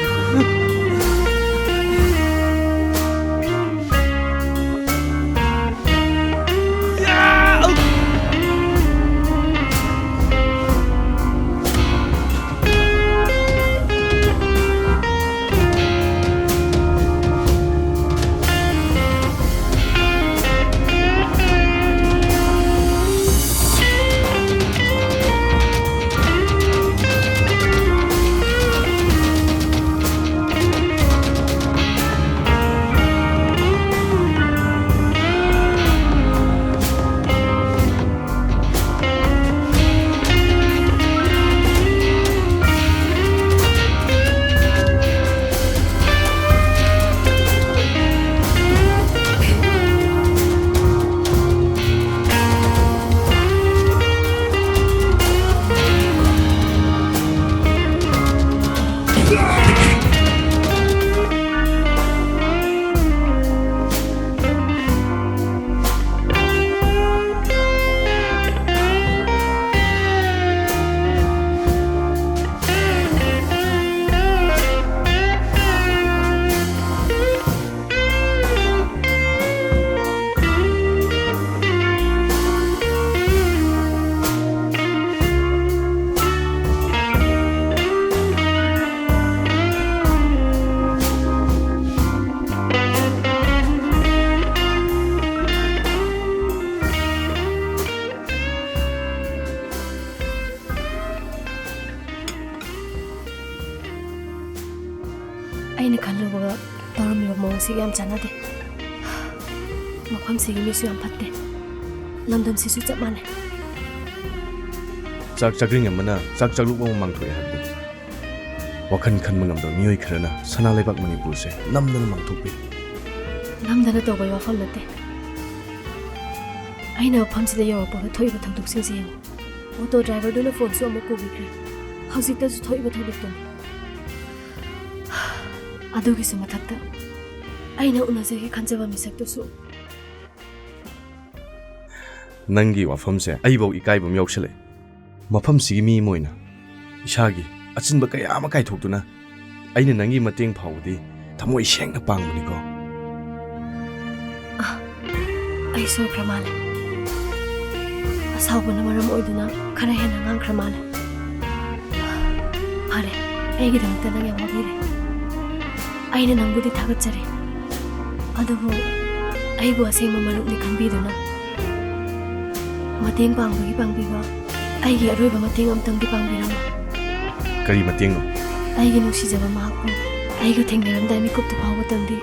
ꯑꯩꯅ ꯈꯜꯂꯨꯕꯒ ꯇꯧꯔꯝꯃꯤꯕ ꯃꯑꯣꯡꯁꯤꯒ ꯌꯥꯝ ꯆꯥꯟꯅꯗꯦ꯫ ꯃꯐꯝꯁꯤꯒꯤ ꯃꯤꯁꯨ ꯌꯥꯝ ꯐꯠꯇꯦ꯫ ꯂꯝꯗꯝꯁꯤꯁꯨ ꯆꯞ ꯃꯥꯟꯅꯩ꯫ ꯆꯥꯛ ꯆꯥꯛꯔꯤꯡ ꯑꯃꯅ ꯆꯥꯛ ꯆꯥꯛꯂꯨꯛ ꯑꯃ ꯃꯥꯡꯊꯣꯛꯑꯦ ꯍꯥꯏꯕꯗꯨꯅꯤ꯫ ꯋꯥꯈꯜ ꯈꯟꯕ ꯉꯝꯗꯕ ꯃꯤꯑꯣꯏ ꯈꯔꯅ ꯁꯅꯥ ꯂꯩꯕꯥꯛ ꯃꯅꯤꯄꯨꯔꯁꯦ ꯅꯝꯗꯅ ꯃꯥꯡꯊꯣꯛꯄꯤ꯫ ꯅꯝꯗꯅ ꯇꯧꯕꯩ ꯋꯥꯐꯝ ꯅꯠꯇꯦ꯫ ꯑꯩꯅ ꯃꯐꯝꯁꯤꯗ ꯌꯧꯔꯛꯄꯒ ꯊꯣꯛꯏꯕ ꯊꯧꯗꯣꯛꯁꯤꯡꯁꯦ ꯌꯦꯡꯉꯨ꯫ ꯑꯣꯇꯣ ꯗ꯭ꯔꯥꯏꯚꯔꯗꯨꯅ ꯐꯣꯟꯁꯨ ꯑꯃꯨꯛ ꯄꯨꯕꯤꯈ꯭ꯔꯦ꯫ ꯍꯧꯖꯤꯛꯇꯁꯨ ꯊꯣꯛꯏꯕ ꯊꯧꯗꯣꯛꯇꯨꯅꯤ꯫ ꯑꯗꯨꯒꯤꯁꯨ ꯃꯊꯛꯇ ꯑꯩꯅ ꯎꯅꯖꯒꯦ ꯈꯟꯖꯕ ꯃꯤꯁꯛꯇꯨꯁꯨ꯫ ꯅꯪꯒꯤ ꯋꯥꯐꯝꯁꯦ ꯑꯩꯐꯧ ꯏꯀꯥꯏꯕ ꯑꯃ ꯌꯥꯎꯁꯜꯂꯛꯑꯦ꯫ ꯃꯐꯝꯁꯤꯒꯤ ꯃꯤ ꯑꯃ ꯑꯣꯏꯅ ꯏꯁꯥꯒꯤ ꯑꯆꯤꯟꯕ ꯀꯌꯥ ꯑꯃ ꯀꯥꯏꯊꯣꯛꯇꯨꯅ ꯑꯩꯅ ꯅꯪꯒꯤ ꯃꯇꯦꯡ ꯐꯥꯎꯕꯗꯤ ꯊꯃꯣꯏ ꯁꯦꯡꯅ ꯄꯥꯡꯕꯅꯤꯀꯣ꯫ ꯑ, ꯑꯩ ꯁꯣꯏꯈ꯭ꯔ ꯃꯥꯜꯂꯦ꯫ ꯑꯁꯥꯎꯕꯅ ꯃꯔꯝ ꯑꯣꯏꯗꯨꯅ ꯈꯔ ꯍꯦꯟꯅ ꯉꯥꯡꯈ꯭ꯔ ꯃꯥꯜꯂꯦ꯫ ꯐꯔꯦ, ꯑꯩꯒꯤꯗꯃꯛꯇ ꯅꯪ ꯌꯥꯝ ꯋꯥꯕꯤꯔꯦ꯫ ꯑꯩꯅ ꯅꯪꯕꯨꯗꯤ ꯊꯥꯒꯠꯆꯔꯤ, ꯑꯗꯨꯕꯨ ꯑꯩꯕꯨ ꯑꯁꯦꯡꯕ ꯃꯔꯨꯞꯅꯤ ꯈꯟꯕꯤꯗꯨꯅ ꯃꯇꯦꯡ ꯄꯥꯡꯕꯒꯤ ꯄꯥꯡꯕꯤꯕ, ꯑꯩꯒꯤ ꯑꯔꯣꯏꯕ ꯃꯇꯦꯡ ꯑꯝꯇꯪꯗꯤ ꯄꯥꯡꯕꯤꯔꯝꯃꯨ꯫ ꯀꯔꯤ ꯃꯇꯦꯡꯅꯣ? ꯑꯩꯒꯤ ꯅꯨꯡꯁꯤꯖꯕ ꯃꯍꯥꯛꯄꯨ ꯑꯩꯒ ꯊꯦꯡꯅꯔꯝꯗꯥꯏ ꯃꯤꯀꯨꯞꯇꯨ ꯐꯥꯎꯕꯇꯪꯗꯤ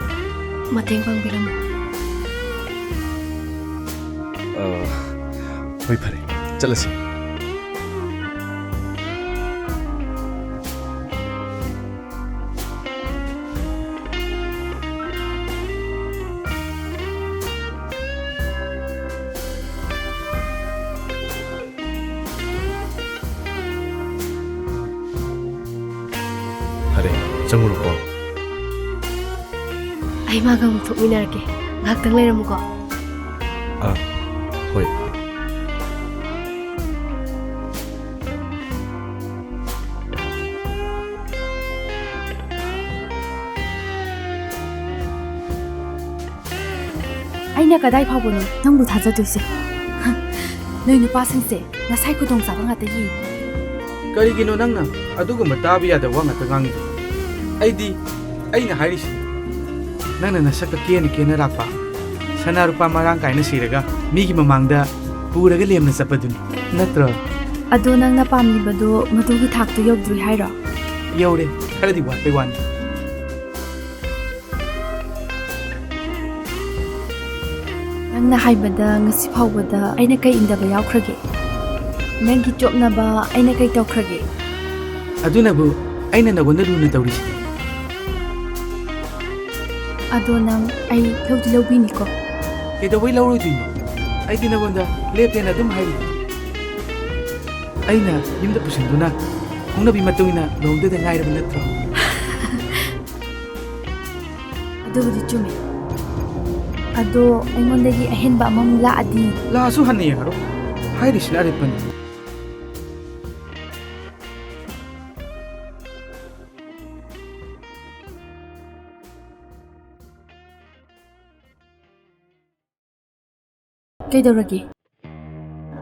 ꯃꯇꯦꯡ ꯄꯥꯡꯕꯤꯔꯝꯃꯨ꯫ ꯑ, ꯍꯣꯏ, ꯐꯔꯦ, ꯆꯠꯂꯁꯤ꯫ ꯐꯔꯦ, ꯆꯪꯉꯨꯔꯣꯀꯣ꯫ ꯑꯩ ꯃꯥꯒ ꯑꯃꯨꯛ ꯊꯣꯛꯃꯤꯟꯅꯔꯛꯀꯦ꯫ ꯉꯥꯏꯍꯥꯛꯇꯪ ꯂꯩꯔꯝꯃꯨꯀꯣ꯫ ꯑꯥ, ꯍꯣꯏ꯫ ꯑꯩꯅ ꯀꯗꯥꯏ ꯐꯥꯎꯕꯅꯣ ꯅꯪꯕꯨ ꯊꯥꯖꯗꯣꯏꯁꯦ? ꯅꯣꯏ ꯅꯨꯄꯥꯁꯤꯡꯁꯦ ꯅꯁꯥꯏ ꯈꯨꯗꯣꯡꯆꯥꯕ ꯉꯥꯛꯇ ꯌꯦꯡꯉꯤ꯫ ꯀꯔꯤꯒꯤꯅꯣ ꯅꯪꯅ ꯑꯗꯨꯒꯨꯝꯕ ꯇꯥꯕ ꯌꯥꯗꯕ ꯋꯥ ꯉꯥꯛꯇ ꯉꯥꯡꯉꯤꯗꯣ? ꯑꯩꯗꯤ ꯑꯩꯅ ꯍꯥꯏꯔꯤꯁꯤ, ꯅꯪꯅ ꯅꯁꯛꯇ ꯀꯦꯅ ꯀꯦꯅ ꯂꯥꯛꯄ, ꯁꯅꯥ ꯂꯨꯄꯥ ꯃꯔꯥꯡ ꯀꯥꯏꯅ ꯁꯤꯔꯒ ꯃꯤꯒꯤ ꯃꯃꯥꯡꯗ ꯄꯨꯔꯒ ꯂꯦꯝꯅ ꯆꯠꯄꯗꯨꯅꯤ, ꯅꯠꯇ꯭ꯔꯣ? ꯑꯗꯣ ꯅꯪꯅ ꯄꯥꯝꯂꯤꯕꯗꯣ ꯃꯗꯨꯒꯤ ꯊꯥꯛꯇ ꯌꯧꯗ꯭ꯔꯤ ꯍꯥꯏꯔꯣ? ꯌꯧꯔꯦ, ꯈꯔꯗꯤ ꯋꯥꯠꯄꯩ ꯋꯥꯅꯤ꯫ ꯅꯪꯅ ꯍꯥꯏꯕꯗ ꯉꯁꯤ ꯐꯥꯎꯕꯗ ꯑꯩꯅ ꯀꯩ ꯏꯟꯗꯕ ꯌꯥꯎꯈ꯭ꯔꯒꯦ? ꯅꯪꯒꯤ ꯆꯣꯞꯅꯕ ꯑꯩꯅ ꯀꯩ ꯇꯧꯈ꯭ꯔꯒꯦ? ꯑꯗꯨꯅꯕꯨ ꯑꯩꯅ ꯅꯉꯣꯟꯗ ꯂꯨꯅ ꯇꯧꯔꯤꯁꯤꯗꯤ꯫ ꯑꯗꯣ ꯅꯪ ꯑꯩ ꯂꯧꯗꯤ ꯂꯧꯕꯤꯅꯤꯀꯣ? ꯀꯩꯗꯧꯕꯩ ꯂꯧꯔꯣꯏꯗꯣꯏꯅꯣ? ꯑꯩꯗꯤ ꯅꯉꯣꯟꯗ ꯂꯦꯞꯇꯦꯅ ꯑꯗꯨꯝ ꯍꯥꯏꯔꯤꯗꯨꯗꯤ꯫ ꯑꯩꯅ ꯌꯨꯝꯗ ꯄꯨꯁꯤꯟꯗꯨꯅ ꯍꯧꯅꯕꯤ ꯃꯇꯨꯡ ꯏꯟꯅ ꯂꯨꯍꯣꯡꯗꯣꯏꯗ ꯉꯥꯏꯔꯕ ꯅꯠꯇ꯭ꯔꯣ? ꯑꯗꯨꯕꯨꯗꯤ ꯆꯨꯝꯃꯤ꯫ ꯑꯗꯣ ꯑꯩꯉꯣꯟꯗꯒꯤ ꯑꯍꯦꯟꯕ ꯑꯃꯃꯨꯛ ꯂꯥꯛꯑꯗꯤ? ꯂꯥꯛꯑꯁꯨ ꯍꯟꯅ ꯌꯦꯡꯉꯔꯣꯏ꯫ ꯍꯥꯏꯔꯤꯁꯤꯅ ꯑꯔꯦꯞꯄꯅꯤ꯫ ꯀꯩꯗꯧꯔꯒꯦ?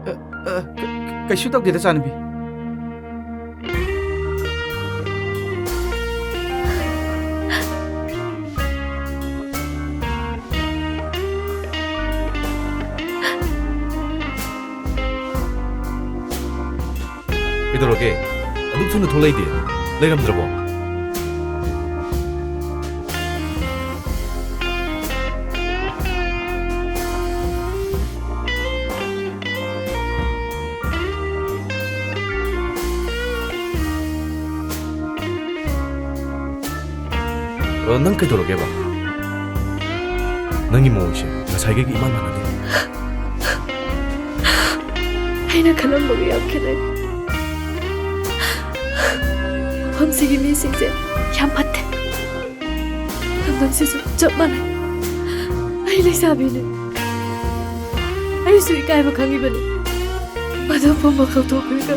ꯑ, ꯑ, ꯀ-, ꯀ-, ꯀꯩꯁꯨ ꯇꯧꯗꯦꯗ, ꯆꯥꯅꯨꯕꯤ꯫ ꯀꯩꯗꯧꯔꯒꯦ? ꯑꯗꯨꯛ ꯊꯨꯅ ꯊꯣꯛꯂꯛꯏꯗꯤ? ꯂꯩꯔꯝꯗ꯭ꯔꯕꯣ? ꯑ, ꯅꯪ ꯀꯩꯗꯧꯔꯒꯦꯕ? ꯅꯪꯒꯤ ꯃꯑꯣꯡꯁꯦ ꯉꯁꯥꯏꯒꯩꯒ ꯏꯃꯥꯟ ꯃꯥꯟꯅꯗꯦ꯫ ꯑꯩꯅ ꯈꯜꯂꯝꯕꯒ ꯌꯥꯝ ꯈꯦꯠꯅꯩ꯫ ꯃꯐꯝꯁꯤꯒꯤ ꯃꯤꯁꯤꯡꯁꯦ ꯌꯥꯝ ꯐꯠꯇꯦ꯫ ꯂꯝꯗꯝꯁꯤꯁꯨ ꯆꯞ ꯃꯥꯟꯅꯩ꯫ ꯑꯩ ꯂꯩꯁꯥꯕꯤꯅꯤ꯫ ꯑꯩꯁꯨ ꯏꯀꯥꯏꯕ ꯈꯪꯉꯤꯕꯅꯤ꯫ ꯃꯗꯨ ꯄꯨꯝꯕ ꯈꯪꯗꯣꯛꯈ꯭ꯔꯒ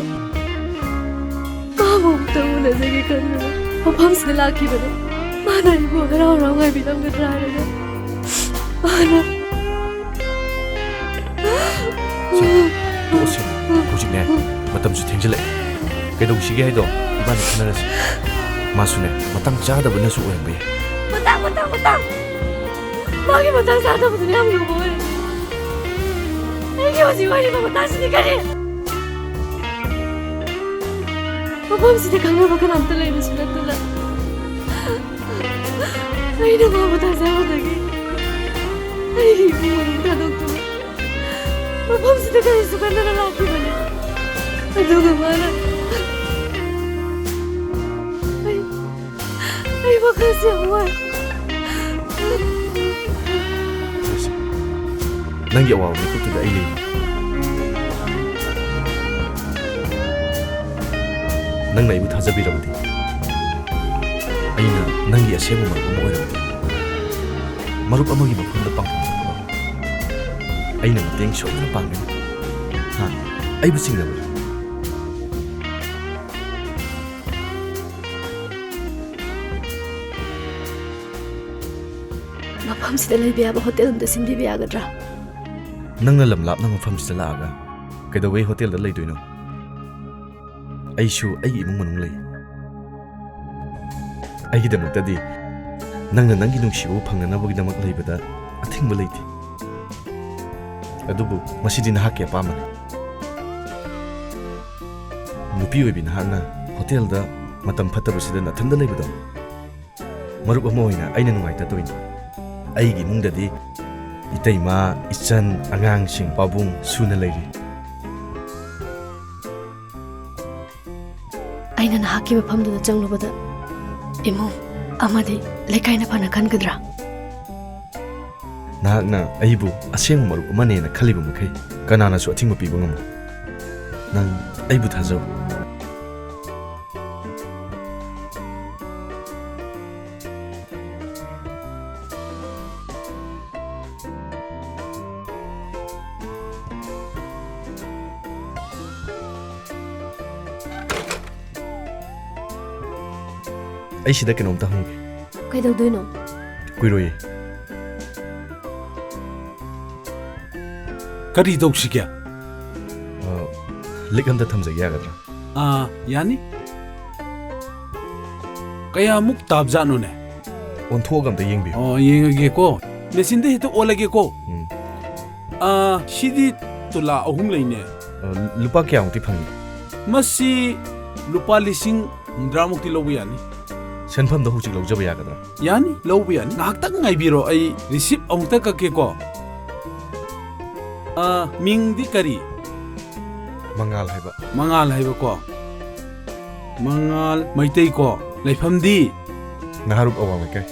ꯃꯥꯕꯨ ꯑꯃꯨꯛꯇ ꯎꯅꯖꯒꯦ ꯈꯟꯗꯨꯅ ꯃꯐꯝꯁꯤꯗ ꯂꯥꯛꯈꯤꯕꯅꯤ꯫ ꯃꯥꯅ ꯑꯩꯕꯨ ꯍꯔꯥꯎ ꯍꯔꯥꯎ ꯉꯥꯏꯕꯤꯔꯝꯒꯗ꯭ꯔꯥ ꯍꯥꯏꯔꯒ ꯃꯥꯅ ꯁꯦ, ꯇꯣꯛꯑꯁꯦ꯫ ꯍꯧꯖꯤꯛꯅꯦ, ꯃꯇꯝꯁꯨ ꯊꯦꯡꯖꯤꯜꯂꯛꯑꯦ꯫ ꯀꯩꯗꯧꯁꯤꯒꯦ ꯍꯥꯏꯗꯣ ꯏꯕꯥꯅꯤ ꯈꯟꯅꯔꯁꯤ꯫ ꯃꯥꯁꯨꯅꯦ, ꯃꯇꯥꯡ ꯆꯥꯗꯕꯅꯁꯨ ꯑꯣꯏꯔꯝꯕ ꯌꯥꯏ꯫ ꯃꯇꯥꯡ, ꯃꯇꯥꯡ, ꯃꯇꯥꯡ! ꯃꯥꯒꯤ ꯃꯇꯥꯡ ꯆꯥꯗꯕꯗꯨꯅ ꯌꯥꯝ ꯂꯨꯕ ꯑꯣꯏꯔꯝꯃꯤ꯫ ꯑꯩꯒꯤ ꯍꯧꯖꯤꯛ ꯑꯣꯏꯔꯤꯕ ꯃꯇꯥꯡꯁꯤꯗꯤ ꯀꯔꯤ? ꯃꯐꯝꯁꯤꯗ ꯈꯪꯅꯕ ꯀꯅꯥꯝꯇ ꯂꯩꯕꯁꯨ ꯅꯠꯇꯅ꯫ ꯑꯩꯅ ꯃꯥꯕꯨ ꯊꯥꯖꯕꯗꯒꯤ ꯑꯩꯒꯤ ꯏꯃꯨꯡ ꯃꯅꯨꯡ ꯊꯥꯗꯣꯛꯇꯨꯅ ꯃꯐꯝꯁꯤꯗ ꯀꯔꯤꯁꯨ ꯈꯟꯗꯅ ꯂꯥꯛꯈꯤꯕꯅꯤ꯫ ꯑꯗꯨꯒ ꯃꯥꯅ ꯑꯩ, ꯑꯩ ꯋꯥꯈꯜꯁꯦ ꯌꯥꯝ ꯋꯥꯏ꯫ ꯅꯪꯒꯤ ꯑꯋꯥꯕ ꯃꯤꯀꯨꯞꯇꯨꯗ ꯑꯩ ꯂꯩꯔꯤ꯫ ꯅꯪꯅ ꯑꯩꯕꯨ ꯊꯥꯖꯕꯤꯔꯕꯗꯤ, ꯑꯩꯅ ꯅꯪꯒꯤ ꯑꯁꯦꯡꯕ ꯃꯔꯨꯞ ꯑꯃ ꯑꯣꯏꯔꯕꯗꯤ, ꯃꯔꯨꯞ ꯑꯃꯒꯤ ꯃꯐꯝꯗ ꯄꯥꯡꯐꯝ ꯊꯣꯛꯄ ꯑꯩꯅ ꯃꯇꯦꯡ ꯁꯣꯏꯗꯅ ꯄꯥꯡꯒꯅꯤ꯫ ꯍꯥ? ꯑꯩꯕꯨ ꯆꯤꯡꯅꯕ꯭ꯔꯥ? ꯃꯐꯝꯁꯤꯗ ꯂꯩꯕ ꯌꯥꯕ ꯍꯣꯇꯦꯜ ꯑꯝꯇ ꯁꯤꯟꯕꯤꯕ ꯌꯥꯒꯗ꯭ꯔꯥ? ꯅꯪꯅ ꯂꯝ ꯂꯥꯞꯅ ꯃꯐꯝꯁꯤꯗ ꯂꯥꯛꯑꯒ ꯀꯩꯗꯧꯕꯩ ꯍꯣꯇꯦꯜꯗ ꯂꯩꯗꯣꯏꯅꯣ? ꯑꯩꯁꯨ ꯑꯩꯒꯤ ꯏꯃꯨꯡ ꯃꯅꯨꯡ ꯂꯩ꯫ ꯑꯩꯒꯤꯗꯃꯛꯇꯗꯤ ꯅꯪꯅ ꯅꯪꯒꯤ ꯅꯨꯡꯁꯤꯕꯕꯨ ꯐꯪꯅꯅꯕꯒꯤꯗꯃꯛ ꯂꯩꯕꯗ ꯑꯊꯤꯡꯕ ꯂꯩꯇꯦ꯫ ꯑꯗꯨꯕꯨ ꯃꯁꯤꯗꯤ ꯅꯍꯥꯛꯀꯤ ꯑꯄꯥꯝꯕꯅꯤ꯫ ꯅꯨꯄꯤ ꯑꯣꯏꯕꯤ ꯅꯍꯥꯛꯅ ꯍꯣꯇꯦꯜꯗ ꯃꯇꯝ ꯐꯠꯇꯕꯁꯤꯗ ꯅꯊꯟꯗ ꯂꯩꯕꯗꯣ ꯃꯔꯨꯞ ꯑꯃ ꯑꯣꯏꯅ ꯑꯩꯅ ꯅꯨꯡꯉꯥꯏꯇꯗꯣꯏꯅꯤ꯫ ꯑꯩꯒꯤ ꯏꯃꯨꯡꯗꯗꯤ ꯏꯇꯩꯃ, ꯏꯆꯟ, ꯑꯉꯥꯡꯁꯤꯡ, ꯄꯥꯕꯨꯡ ꯁꯨꯅ ꯂꯩꯔꯤ꯫ ꯑꯩꯅ ꯅꯍꯥꯛꯀꯤ ꯃꯐꯝꯗꯨꯗ ꯆꯪꯂꯨꯕꯗ ꯏꯃꯨꯡ ꯑꯃꯗꯤ ꯂꯩꯀꯥꯏꯅ ꯐꯅ ꯈꯟꯒꯗ꯭ꯔꯥ? ꯅꯍꯥꯛꯅ ꯑꯩꯕꯨ ꯑꯁꯦꯡꯕ ꯃꯔꯨꯞ ꯑꯃꯅꯦꯅ ꯈꯜꯂꯤꯕ ꯃꯈꯩ ꯀꯅꯥꯅꯁꯨ ꯑꯊꯤꯡꯕ ꯄꯤꯕ ꯉꯝꯃꯣꯏ꯫ ꯅꯪ ꯑꯩꯕꯨ ꯊꯥꯖꯧ꯫ ꯑꯩ ꯁꯤꯗ ꯀꯩꯅꯣꯝꯇ ꯍꯪꯒꯦ꯫ ꯀꯩꯗꯧꯗꯣꯏꯅꯣ? ꯀꯨꯏꯔꯣꯏꯌꯦ꯫ ꯀꯔꯤ ꯇꯧꯁꯤꯒꯦ? ꯑ, ꯂꯤꯛ ꯑꯝꯇ ꯊꯝꯖꯒꯦ ꯌꯥꯒꯗ꯭ꯔꯥ? ꯑꯥ, ꯌꯥꯅꯤ꯫ ꯀꯌꯥꯃꯨꯛ ꯇꯥꯕꯖꯥꯠꯅꯣꯅꯦ? ꯑꯣꯟꯊꯣꯛꯑꯒ ꯑꯝꯇ ꯌꯦꯡꯕꯤꯌꯨ꯫ ꯑꯣ, ꯌꯦꯡꯉꯒꯦꯀꯣ꯫ ꯃꯦꯆꯤꯟꯗ ꯍꯦꯛꯇ ꯑꯣꯜꯂꯒꯦꯀꯣ꯫ ꯎꯝ꯫ ꯑꯥ, ꯁꯤꯗꯤ ꯇꯨꯂꯥ ꯑꯍꯨꯝ ꯂꯩꯅꯦ꯫ ꯑ, ꯂꯨꯄꯥ ꯀꯌꯥꯃꯨꯛꯇꯤ ꯐꯪꯉꯤ? ꯃꯁꯤ ꯂꯨꯄꯥ ꯂꯤꯁꯤꯡ ꯍꯨꯝꯗ꯭ꯔꯥꯃꯨꯛꯇꯤ ꯂꯧꯕ ꯌꯥꯅꯤ꯫ ꯁꯦꯟꯐꯝꯗꯣ ꯍꯧꯖꯤꯛ ꯂꯧꯖꯕ ꯌꯥꯒꯗ꯭ꯔꯥ? ꯌꯥꯅꯤ, ꯂꯧꯕ ꯌꯥꯅꯤ꯫ ꯉꯥꯏꯍꯥꯛꯇꯪ ꯉꯥꯏꯕꯤꯔꯣ, ꯑꯩ ꯔꯤꯁꯤꯞ ꯑꯃꯨꯛꯇ ꯀꯛꯀꯦꯀꯣ꯫ ꯑ, ꯃꯤꯡꯗꯤ ꯀꯔꯤ? ꯃꯉꯥꯜ ꯍꯥꯏꯕ꯫ ꯃꯉꯥꯜ ꯍꯥꯏꯕꯀꯣ꯫ ꯃꯉꯥꯜ ꯃꯩꯇꯩ ꯀꯣ꯫ ꯂꯩꯐꯝꯗꯤ? ꯅꯍꯥꯔꯨꯞ ꯑꯋꯥꯡ ꯂꯩꯀꯥꯏ꯫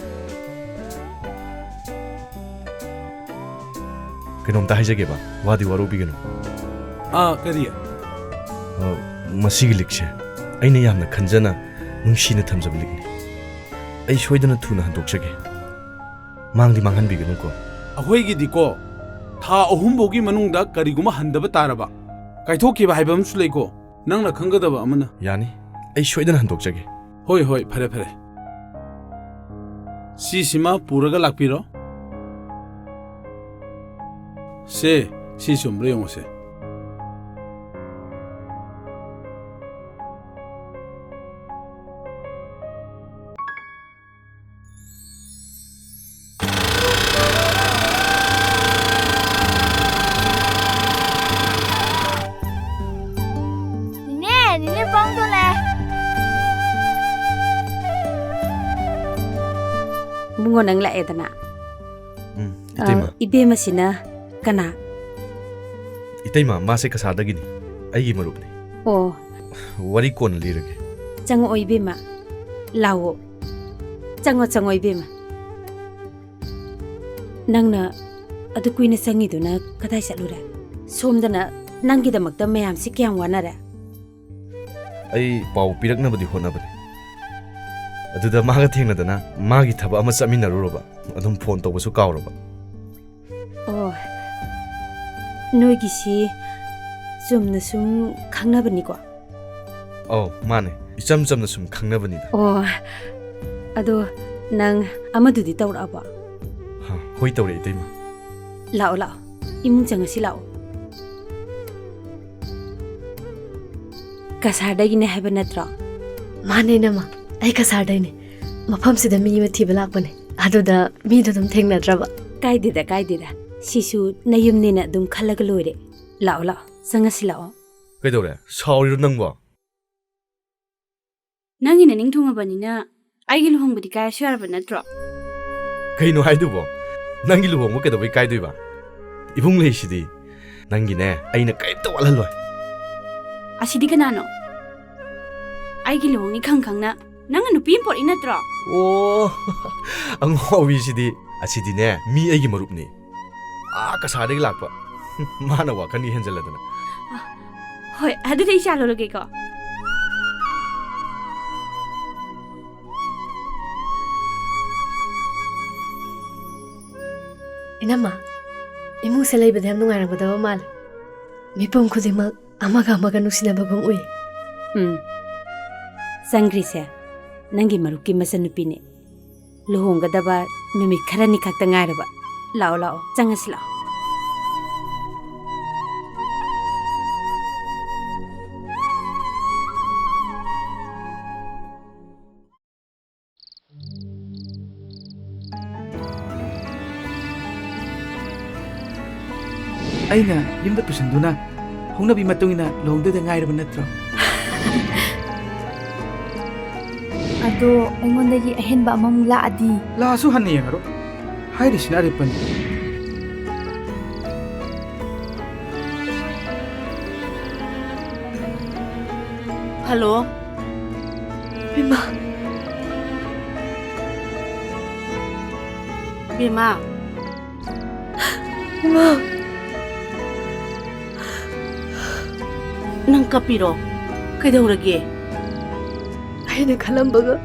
ꯀꯩꯅꯣꯝꯇ ꯍꯥꯏꯖꯒꯦꯕ, ꯋꯥꯗꯤ ꯋꯥꯔꯧꯕꯤꯒꯅꯨ꯫ ꯑꯥ, ꯀꯔꯤ? ꯑ, ꯃꯁꯤꯒꯤ ꯂꯤꯛꯁꯦ ꯑꯩꯅ ꯌꯥꯝꯅ ꯈꯟꯖꯅ, ꯅꯨꯡꯁꯤꯅ ꯊꯝꯖꯕ ꯂꯤꯛꯅꯤ꯫ ꯑꯩ ꯁꯣꯏꯗꯅ ꯊꯨꯅ ꯍꯟꯗꯣꯛꯆꯒꯦ꯫ ꯃꯥꯡꯗꯤ ꯃꯥꯡꯍꯟꯕꯤꯒꯅꯨꯀꯣ꯫ ꯑꯩꯈꯣꯏꯒꯤꯗꯤꯀꯣ, ꯊꯥ ꯑꯍꯨꯝ ꯐꯥꯎꯒꯤ ꯃꯅꯨꯡꯗ ꯀꯔꯤꯒꯨꯝꯕ ꯍꯟꯗꯕ ꯇꯥꯔꯕ, ꯀꯥꯏꯊꯣꯛꯈꯤꯕ ꯍꯥꯏꯕ ꯑꯃꯁꯨ ꯂꯩꯀꯣ, ꯅꯪꯅ ꯈꯪꯒꯗꯕ ꯑꯃꯅ꯫ ꯌꯥꯅꯤ, ꯑꯩ ꯁꯣꯏꯗꯅ ꯍꯟꯗꯣꯛꯆꯒꯦ꯫ ꯍꯣꯏ, ꯍꯣꯏ, ꯐꯔꯦ, ꯐꯔꯦ꯫ ꯁꯤꯁꯤꯃ ꯄꯨꯔꯒ ꯂꯥꯛꯄꯤꯔꯣ꯫ ꯁꯦ, ꯁꯤ ꯆꯨꯝꯕ꯭ꯔꯥ ꯌꯦꯡꯉꯨꯁꯦ꯫ ꯅꯦꯅꯦ, ꯅꯦꯅꯦ ꯄꯥꯎꯗꯣ ꯂꯥꯛꯑꯦ꯫ ꯏꯕꯨꯡꯉꯣ, ꯅꯪ ꯂꯥꯛꯑꯦꯗꯅ꯫ ꯎꯝ, ꯏꯇꯩꯃ꯫ ꯑ, ꯏꯕꯦꯝꯃꯁꯤꯅ ꯀꯅꯥ? ꯏꯇꯩꯃ, ꯃꯥꯁꯦ ꯀꯁꯥꯔꯗꯒꯤꯅꯤ, ꯑꯩꯒꯤ ꯃꯔꯨꯞꯅꯤ꯫ ꯑꯣ꯫ ꯋꯥꯔꯤ ꯀꯣꯟꯅ ꯂꯤꯔꯒꯦ꯫ ꯆꯪꯉꯛꯑꯣ ꯏꯕꯦꯝꯃ, ꯂꯥꯛꯑꯣ꯫ ꯆꯪꯉꯣ, ꯆꯪꯉꯣ ꯏꯕꯦꯝꯃ꯫ ꯅꯪꯅ ꯑꯗꯨ ꯀꯨꯏꯅ ꯆꯪꯉꯤꯗꯨꯅ ꯀꯗꯥꯏ ꯆꯠꯂꯨꯔꯦ? ꯁꯣꯝꯗꯅ ꯅꯪꯒꯤꯗꯃꯛꯇ ꯃꯌꯥꯝꯁꯤ ꯀꯌꯥꯝ ꯋꯥꯅꯔꯦ? ꯑꯩ ꯄꯥꯎ ꯄꯤꯔꯛꯅꯕꯗꯤ ꯍꯣꯠꯅꯕꯅꯦ꯫ ꯑꯗꯨꯗ ꯃꯥꯒ ꯊꯦꯡꯅꯗꯅ ꯃꯥꯒꯤ ꯊꯕꯛ ꯑꯃ ꯆꯠꯃꯤꯟꯅꯔꯨꯔꯕ꯫ ꯑꯗꯨꯝ ꯐꯣꯟ ꯇꯧꯕꯁꯨ ꯀꯥꯎꯔꯕ꯫ ꯑꯣ, ꯅꯣꯏꯒꯤꯁꯤ ꯆꯨꯝꯅ ꯁꯨꯝ ꯈꯪꯅꯕꯅꯤꯀꯣ? ꯑꯧ, ꯃꯥꯅꯦ꯫ ꯏꯆꯝ ꯆꯝꯅ ꯁꯨꯝ ꯈꯪꯅꯕꯅꯤꯗ꯫ ꯑꯣ, ꯑꯗꯣ ꯅꯪ ꯑꯃꯗꯨꯗꯤ ꯇꯧꯔꯛꯑꯕꯣ? ꯍꯥ, ꯍꯣꯏ, ꯇꯧꯔꯛꯑꯦ, ꯏꯇꯩꯃ꯫ ꯂꯥꯛꯑꯣ, ꯂꯥꯛꯑꯣ꯫ ꯏꯃꯨꯡ ꯆꯪꯉꯁꯤ, ꯂꯥꯛꯑꯣ꯫ ꯀꯁꯥꯔꯗꯒꯤꯅꯦ ꯍꯥꯏꯕ ꯅꯠꯇ꯭ꯔꯣ? ꯃꯥꯅꯦ, ꯏꯅꯝꯃ꯫ ꯑꯩ ꯀꯁꯥꯔꯗꯩꯅꯦ꯫ ꯃꯐꯝꯁꯤꯗ ꯃꯤ ꯑꯃ ꯊꯤꯕ ꯂꯥꯛꯄꯅꯦ꯫ ꯑꯗꯨꯗ ꯃꯤꯗꯣ ꯑꯗꯨꯝ ꯊꯦꯡꯅꯗ꯭ꯔꯕ꯫ ꯀꯥꯏꯗꯦꯗ, ꯀꯥꯏꯗꯦꯗ꯫ ꯁꯤꯁꯨ ꯅꯌꯨꯝꯅꯦꯅ ꯑꯗꯨꯝ ꯈꯜꯂꯒ ꯂꯣꯏꯔꯦ꯫ ꯂꯥꯛꯑꯣ, ꯂꯥꯛꯑꯣ꯫ ꯆꯪꯉꯁꯤ, ꯂꯥꯛꯑꯣ꯫ ꯀꯩꯗꯧꯔꯦ? ꯁꯥꯎꯔꯤꯔꯣ ꯅꯪꯕꯣ? ꯅꯪꯒꯤ ꯅꯅꯤꯡ ꯊꯨꯡꯉꯕꯅꯤꯅ ꯑꯩꯒꯤ ꯂꯨꯍꯣꯡꯕꯗꯤ ꯀꯥꯏꯔꯁꯨ ꯌꯥꯔꯕ ꯅꯠꯇ꯭ꯔꯣ? ꯀꯩꯅꯣ ꯍꯥꯏꯗꯨꯕꯣ? ꯅꯪꯒꯤ ꯂꯨꯍꯣꯡꯕ ꯀꯩꯗꯧꯕꯩ ꯀꯥꯏꯗꯣꯏꯕ? ꯏꯕꯨꯡ ꯂꯩꯁꯤꯗꯤ꯫ ꯅꯪꯒꯤꯅꯦ, ꯑꯩꯅ ꯀꯔꯤꯝꯇ ꯋꯥꯠꯍꯜꯂꯣꯏ꯫ ꯑꯁꯤꯗꯤ ꯀꯅꯥꯅꯣ? ꯑꯩꯒꯤ ꯂꯨꯍꯣꯡꯅꯤ ꯈꯪ ꯈꯪꯅ ꯅꯪꯅ ꯅꯨꯄꯤ ꯑꯃ ꯄꯣꯔꯛꯏ ꯅꯠꯇ꯭ꯔꯣ? ꯑꯣ, ꯑꯉꯥꯎꯕꯤꯁꯤꯗꯤ꯫ ꯑꯁꯤꯗꯤꯅꯦ, ꯃꯤ ꯑꯩꯒꯤ ꯃꯔꯨꯞꯅꯤ꯫ ꯑꯥ, ꯀꯁꯥꯔꯗꯒꯤ ꯂꯥꯛꯄ꯫ ꯃꯥꯅ ꯋꯥꯈꯜꯒꯤ ꯍꯦꯟꯖꯜꯂꯗꯅ꯫ ꯍꯣꯏ, ꯑꯗꯨꯗꯤ ꯑꯩ ꯆꯥ ꯂꯣꯜꯂꯒꯦꯀꯣ꯫ ꯏꯅꯝꯃ, ꯏꯃꯨꯡꯁꯦ ꯂꯩꯕꯗ ꯌꯥꯝ ꯅꯨꯡꯉꯥꯏꯔꯝꯒꯗꯕ ꯃꯥꯜꯂꯦ꯫ ꯃꯤꯄꯨꯝ ꯈꯨꯗꯤꯡꯃꯛ ꯑꯃꯒ ꯑꯃꯒ ꯅꯨꯡꯁꯤꯅꯕꯒꯨꯝ ꯎꯏ꯫ ꯎꯝ꯫ ꯆꯪꯈ꯭ꯔꯤꯁꯦ ꯅꯪꯒꯤ ꯃꯔꯨꯞꯀꯤ ꯃꯆꯟꯅꯨꯄꯤꯅꯦ꯫ ꯂꯨꯍꯣꯡꯒꯗꯕ ꯅꯨꯃꯤꯠ ꯈꯔꯅꯤ ꯈꯛꯇ ꯉꯥꯏꯔꯕ꯫ ꯂꯥꯛꯑꯣ, ꯂꯥꯛꯑꯣ, ꯆꯪꯉꯁꯤ ꯂꯥꯛꯑꯣ꯫ ꯑꯩꯅ ꯌꯨꯝꯗ ꯄꯨꯁꯤꯟꯗꯨꯅ ꯍꯧꯅꯕꯤ ꯃꯇꯨꯡ ꯏꯟꯅ ꯂꯨꯍꯣꯡꯗꯣꯏꯗ ꯉꯥꯏꯔꯕ ꯅꯠꯇ꯭ꯔꯣ? ꯑꯗꯣ ꯑꯩꯉꯣꯟꯗꯒꯤ ꯑꯍꯦꯟꯕ ꯑꯃꯃꯨꯛ ꯂꯥꯛꯑꯗꯤ? ꯂꯥꯛꯑꯁꯨ ꯍꯟꯅ ꯌꯦꯡꯉꯔꯣꯏ꯫ ꯍꯥꯏꯔꯤꯁꯤꯅ ꯑꯔꯦꯞꯄꯅꯤ꯫ ꯍꯜꯂꯣ꯫ ꯏꯃꯥ꯫ ꯕꯦꯝꯃ꯫ ꯏꯃꯥ꯫ ꯅꯪ ꯀꯞꯄꯤꯔꯣ? ꯀꯩꯗꯧꯔꯒꯦ? ꯑꯩꯅ ꯈꯜꯂꯝꯕꯒ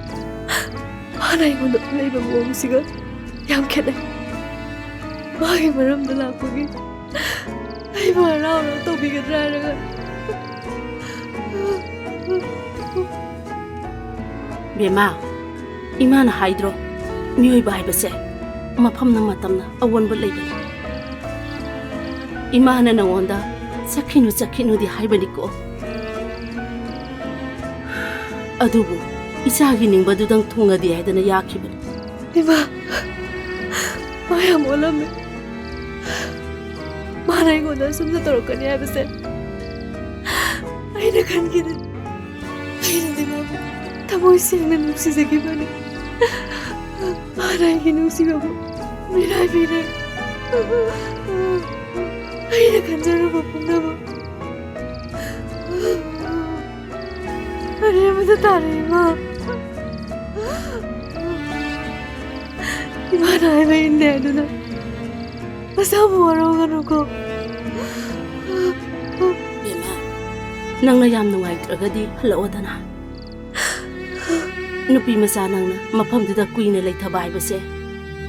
ꯃꯥꯅ ꯑꯩꯉꯣꯟꯗ ꯎꯠꯂꯛꯏꯕ ꯃꯑꯣꯡꯁꯤꯒ ꯌꯥꯝ ꯈꯦꯠꯅꯩ꯫ ꯃꯥꯒꯤ ꯃꯔꯝꯗ ꯂꯥꯛꯄꯒꯤ ꯑꯩꯕꯨ ꯍꯔꯥꯎ ꯍꯔꯥꯎ ꯇꯧꯕꯤꯒꯗ꯭ꯔꯥ ꯍꯥꯏꯔꯒ꯫ ꯕꯦꯝꯃ, ꯏꯃꯥꯅ ꯍꯥꯏꯗ꯭ꯔꯣ, ꯃꯤꯑꯣꯏꯕ ꯍꯥꯏꯕꯁꯦ ꯃꯐꯝꯅ ꯃꯇꯝꯅ ꯑꯑꯣꯟꯕ ꯂꯩꯕꯅꯤ꯫ ꯏꯃꯥꯅ ꯅꯉꯣꯟꯗ "ꯆꯠꯈꯤꯅꯨ, ꯆꯠꯈꯤꯅꯨꯗꯤ" ꯍꯥꯏꯕꯅꯤꯀꯣ꯫ ꯑꯗꯨꯕꯨ ꯏꯆꯥꯒꯤ ꯅꯤꯡꯕꯗꯨꯗꯪ ꯊꯨꯡꯅꯗꯦ ꯍꯥꯏꯗꯅ ꯌꯥꯈꯤꯕꯅꯤ꯫ ꯏꯃꯥ, ꯃꯥ ꯌꯥꯝ ꯑꯣꯜꯂꯝꯃꯦ꯫ ꯃꯥꯅ ꯑꯩꯉꯣꯟꯗ ꯑꯁꯨꯝꯅ ꯇꯧꯔꯛꯀꯅꯤ ꯍꯥꯏꯕꯁꯦ ꯑꯩꯅ ꯈꯟꯈꯤꯗꯦ꯫ ꯑꯩꯅꯗꯤ ꯃꯥꯕꯨ ꯊꯃꯣꯏ ꯁꯦꯡꯅ ꯅꯨꯡꯁꯤꯖꯈꯤꯕꯅꯤ꯫ ꯃꯥꯅ ꯑꯩꯒꯤ ꯅꯨꯡꯁꯤꯕꯕꯨ ꯃꯤꯔꯥꯏꯕꯤꯔꯦ꯫ ꯑꯩꯅ ꯈꯟꯖꯔꯨꯕ ꯄꯨꯝꯅꯃꯛ ꯑꯔꯦꯝꯕꯗ ꯇꯥꯔꯦ, ꯏꯃꯥ꯫ ꯏꯃꯥꯅ ꯍꯥꯏꯕ ꯏꯟꯗꯦ ꯍꯥꯏꯗꯨꯅ ꯅꯁꯥꯕꯨ ꯋꯥꯔꯧꯒꯅꯨꯀꯣ꯫ ꯕꯦꯝꯃ, ꯅꯪꯅ ꯌꯥꯝ ꯅꯨꯡꯉꯥꯏꯇ꯭ꯔꯒꯗꯤ ꯍꯜꯂꯛꯑꯣꯗꯅ꯫ ꯅꯨꯄꯤ ꯃꯆꯥ ꯅꯪꯅ ꯃꯐꯝꯗꯨꯗ ꯀꯨꯏꯅ ꯂꯩꯊꯕ ꯍꯥꯏꯕꯁꯦ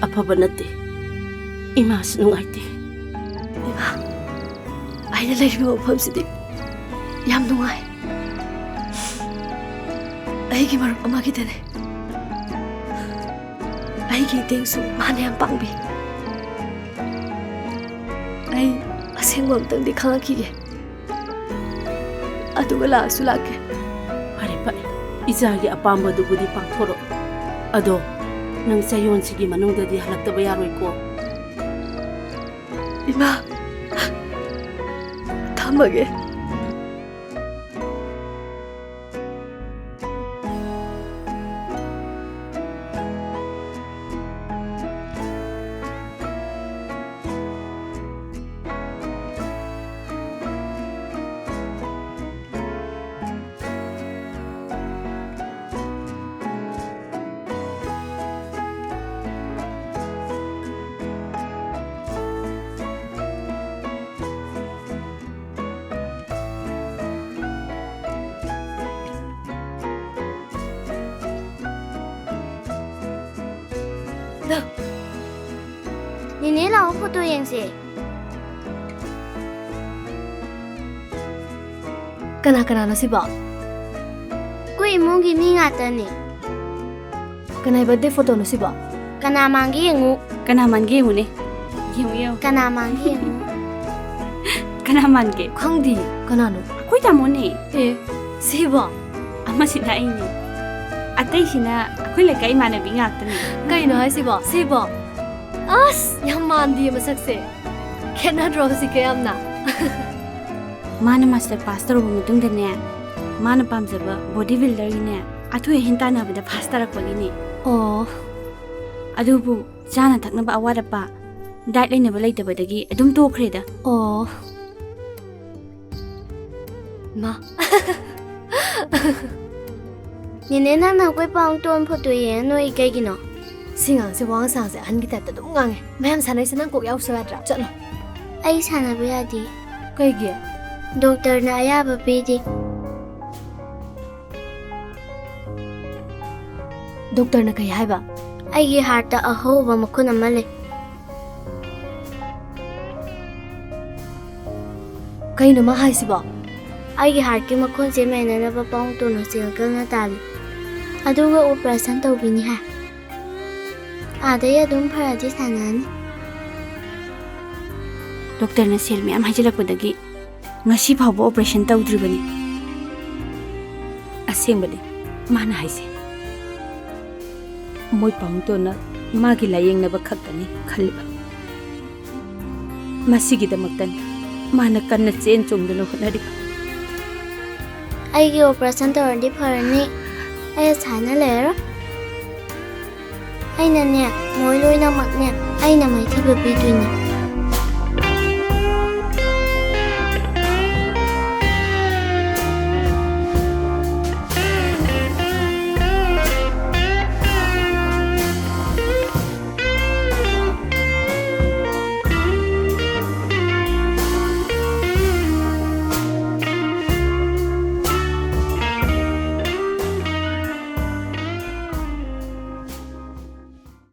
ꯑꯐꯕ ꯅꯠꯇꯦ꯫ ꯏꯃꯥꯁꯨ ꯅꯨꯡꯉꯥꯏꯇꯦ꯫ ꯏꯃꯥ, ꯑꯩꯅ ꯂꯩꯔꯤꯕ ꯃꯐꯝꯁꯤꯗꯤ ꯌꯥꯝ ꯅꯨꯡꯉꯥꯏ꯫ ꯑꯩꯒꯤ ꯃꯔꯨꯞ ꯑꯃꯒꯤꯗꯅꯦ꯫ ꯑꯩꯒꯤ ꯏꯇꯦꯡꯁꯨ ꯃꯥꯅ ꯌꯥꯝ ꯄꯥꯡꯕꯤ꯫ ꯑꯩ ꯑꯁꯦꯡꯕ ꯑꯝꯇꯪꯗꯤ ꯈꯪꯉꯛꯈꯤꯒꯦ꯫ ꯑꯗꯨꯒ ꯂꯥꯛꯑꯁꯨ ꯂꯥꯛꯀꯦ꯫ ꯐꯔꯦ, ꯐꯔꯦ꯫ ꯏꯆꯥꯒꯤ ꯑꯄꯥꯝꯕꯗꯨꯕꯨꯗꯤ ꯄꯥꯡꯊꯣꯔꯛꯑꯣ꯫ ꯑꯗꯣ ꯅꯪ ꯆꯌꯣꯜꯁꯤꯒꯤ ꯃꯅꯨꯡꯗꯗꯤ ꯍꯜꯂꯛꯇꯕ ꯌꯥꯔꯣꯏꯀꯣ꯫ ꯏꯃꯥ, ꯊꯝꯃꯒꯦ꯫ ꯅꯦꯅꯦ, ꯂꯥꯛꯑꯣ, ꯐꯣꯇꯣ ꯌꯦꯡꯁꯦ꯫ ꯀꯅꯥ ꯀꯅꯥꯅꯣ ꯁꯤꯕꯣ? ꯑꯩꯈꯣꯏ ꯏꯃꯨꯡꯒꯤ ꯃꯤ ꯉꯥꯛꯇꯅꯦ꯫ ꯀꯅꯥꯏ ꯕꯥꯔꯗꯦ ꯐꯣꯇꯣꯅꯣ ꯁꯤꯕꯣ? ꯀꯅꯥ ꯃꯥꯟꯒꯦ ꯌꯦꯡꯉꯨ꯫ ꯀꯅꯥ ꯃꯥꯟꯒꯦ ꯌꯦꯡꯉꯨꯅꯦ꯫ ꯌꯦꯡꯉꯨ, ꯌꯦꯡꯉꯨ꯫ ꯀꯅꯥ ꯃꯥꯟꯒꯦ ꯌꯦꯡꯉꯨ꯫ ꯀꯅꯥ ꯃꯥꯟꯒꯦ? ꯈꯪꯗꯤꯌꯦ꯫ ꯀꯅꯥꯅꯣ? ꯑꯩꯈꯣꯏ ꯇꯥꯃꯣꯅꯦ꯫ ꯑꯦ, ꯁꯤꯕꯣ? ꯑꯃꯁꯤꯅ ꯑꯩꯅꯦ꯫ ꯑꯇꯩꯁꯤꯅ ꯑꯩꯈꯣꯏ ꯂꯩꯀꯥꯏ ꯏꯃꯥꯟꯅꯕꯤ ꯉꯥꯛꯇꯅꯦ꯫ ꯀꯩꯅꯣ ꯍꯥꯏꯁꯤꯕꯣ? ꯁꯤꯕꯣ? ꯑꯁ, ꯌꯥꯝ ꯃꯥꯟꯗꯤꯌꯦ ꯃꯁꯛꯁꯦ꯫ ꯈꯦꯠꯅꯗ꯭ꯔꯣ ꯍꯧꯖꯤꯛꯀ ꯌꯥꯝꯅ? ꯃꯥꯅ ꯃꯥꯁꯇꯔ ꯄꯥꯁ ꯇꯧꯔꯕ ꯃꯇꯨꯡꯗꯅꯦ, ꯃꯥꯅ ꯄꯥꯝꯖꯕ ꯕꯣꯗꯤ ꯕꯤꯜꯗꯔꯒꯤꯅꯦ ꯑꯊꯣꯏ ꯑꯍꯦꯟ ꯇꯥꯟꯅꯕꯗ ꯐꯥꯁ ꯇꯥꯔꯛꯄꯒꯤꯅꯦ꯫ ꯑꯣ꯫ ꯑꯗꯨꯕꯨ ꯆꯥꯅ ꯊꯛꯅꯕ ꯑꯋꯥꯠ ꯑꯄꯥ, ꯗꯥꯏꯠ ꯂꯩꯅꯕ ꯂꯩꯇꯕꯗꯒꯤ ꯑꯗꯨꯝ ꯇꯣꯛꯈ꯭ꯔꯦꯗ꯫ ꯑꯣ꯫ ꯃꯥ꯫ ꯅꯦꯅꯦ, ꯅꯪꯅ ꯑꯩꯈꯣꯏ ꯄꯥꯎꯡꯇꯣꯟ ꯐꯣꯇꯣ ꯌꯦꯡꯉ ꯅꯣꯛꯏ ꯀꯩꯒꯤꯅꯣ? ꯁꯤ ꯉꯥꯡꯁꯦ ꯋꯥꯉꯥꯡ ꯁꯥꯉꯥꯡꯁꯦ ꯑꯍꯟꯒꯤ ꯇꯥꯏꯞꯇ ꯑꯗꯨꯝ ꯉꯥꯡꯉꯦ꯫ ꯃꯌꯥꯝ ꯁꯥꯟꯅꯩꯁꯦ ꯅꯪ ꯀꯣꯛ ꯌꯥꯎꯁꯦ ꯌꯥꯗ꯭ꯔꯥ? ꯆꯠꯂꯣ꯫ ꯑꯩ ꯁꯥꯟꯅꯕ ꯌꯥꯗꯦ꯫ ꯀꯩꯒꯤ? ꯗꯣꯛꯇꯔꯅ ꯑꯌꯥꯕ ꯄꯤꯗꯦ꯫ ꯗꯣꯛꯇꯔꯅ ꯀꯩ ꯍꯥꯏꯕ? ꯑꯩꯒꯤ ꯍꯥꯔꯠꯇ ꯑꯍꯧꯕ ꯃꯈꯨꯟ ꯑꯃ ꯂꯩ꯫ ꯀꯩꯅꯣ ꯃꯥ ꯍꯥꯏꯁꯤꯕꯣ? ꯑꯩꯒꯤ ꯍꯥꯔꯠꯀꯤ ꯃꯈꯨꯟꯁꯦ ꯃꯦꯟꯅꯅꯕ ꯄꯥꯎꯡꯇꯣꯟ ꯍꯣꯁꯇꯦꯜ ꯀꯟꯅ ꯇꯥꯜꯂꯤ꯫ ꯑꯗꯨꯒ ꯑꯣꯄꯔꯦꯁꯟ ꯇꯧꯕꯤꯅꯤ ꯍꯥꯏ꯫ ꯑꯥꯗꯩ ꯑꯗꯨꯝ ꯐꯔꯗꯤ ꯁꯥꯟꯅꯔꯅꯤ꯫ ꯗꯣꯛꯇꯔꯅ ꯁꯦꯜ ꯃꯌꯥꯝ ꯍꯥꯏꯖꯤꯜꯂꯛꯄꯗꯒꯤ ꯉꯁꯤ ꯐꯥꯎꯕ ꯑꯣꯄꯔꯦꯁꯟ ꯇꯧꯗ꯭ꯔꯤꯕꯅꯤ꯫ ꯑꯁꯦꯡꯕꯅꯤ ꯃꯥꯅ ꯍꯥꯏꯁꯦ꯫ ꯃꯣꯏ ꯄꯥꯎꯡꯇꯣꯟꯅ ꯃꯥꯒꯤ ꯂꯥꯌꯦꯡꯅꯕ ꯈꯛꯇꯅꯤ ꯈꯜꯂꯤꯕ꯫ ꯃꯁꯤꯒꯤꯗꯃꯛꯇꯅꯤ ꯃꯥꯅ ꯀꯟꯅ ꯆꯦꯟ ꯆꯣꯡꯗꯨꯅ ꯍꯣꯠꯅꯔꯤꯕ꯫ ꯑꯩꯒꯤ ꯑꯣꯄꯔꯦꯁꯟ ꯇꯧꯔꯗꯤ ꯐꯔꯅꯤ꯫ ꯑꯩ ꯑꯁꯥꯏꯅ ꯂꯩꯔꯔꯣꯏ꯫ ꯑꯩꯅꯅꯦ, ꯃꯣꯏ ꯂꯣꯏꯅꯃꯛꯅꯦ, ꯑꯩꯅ ꯃꯥꯏꯊꯤꯕ ꯄꯤꯗꯣꯏꯅꯦ꯫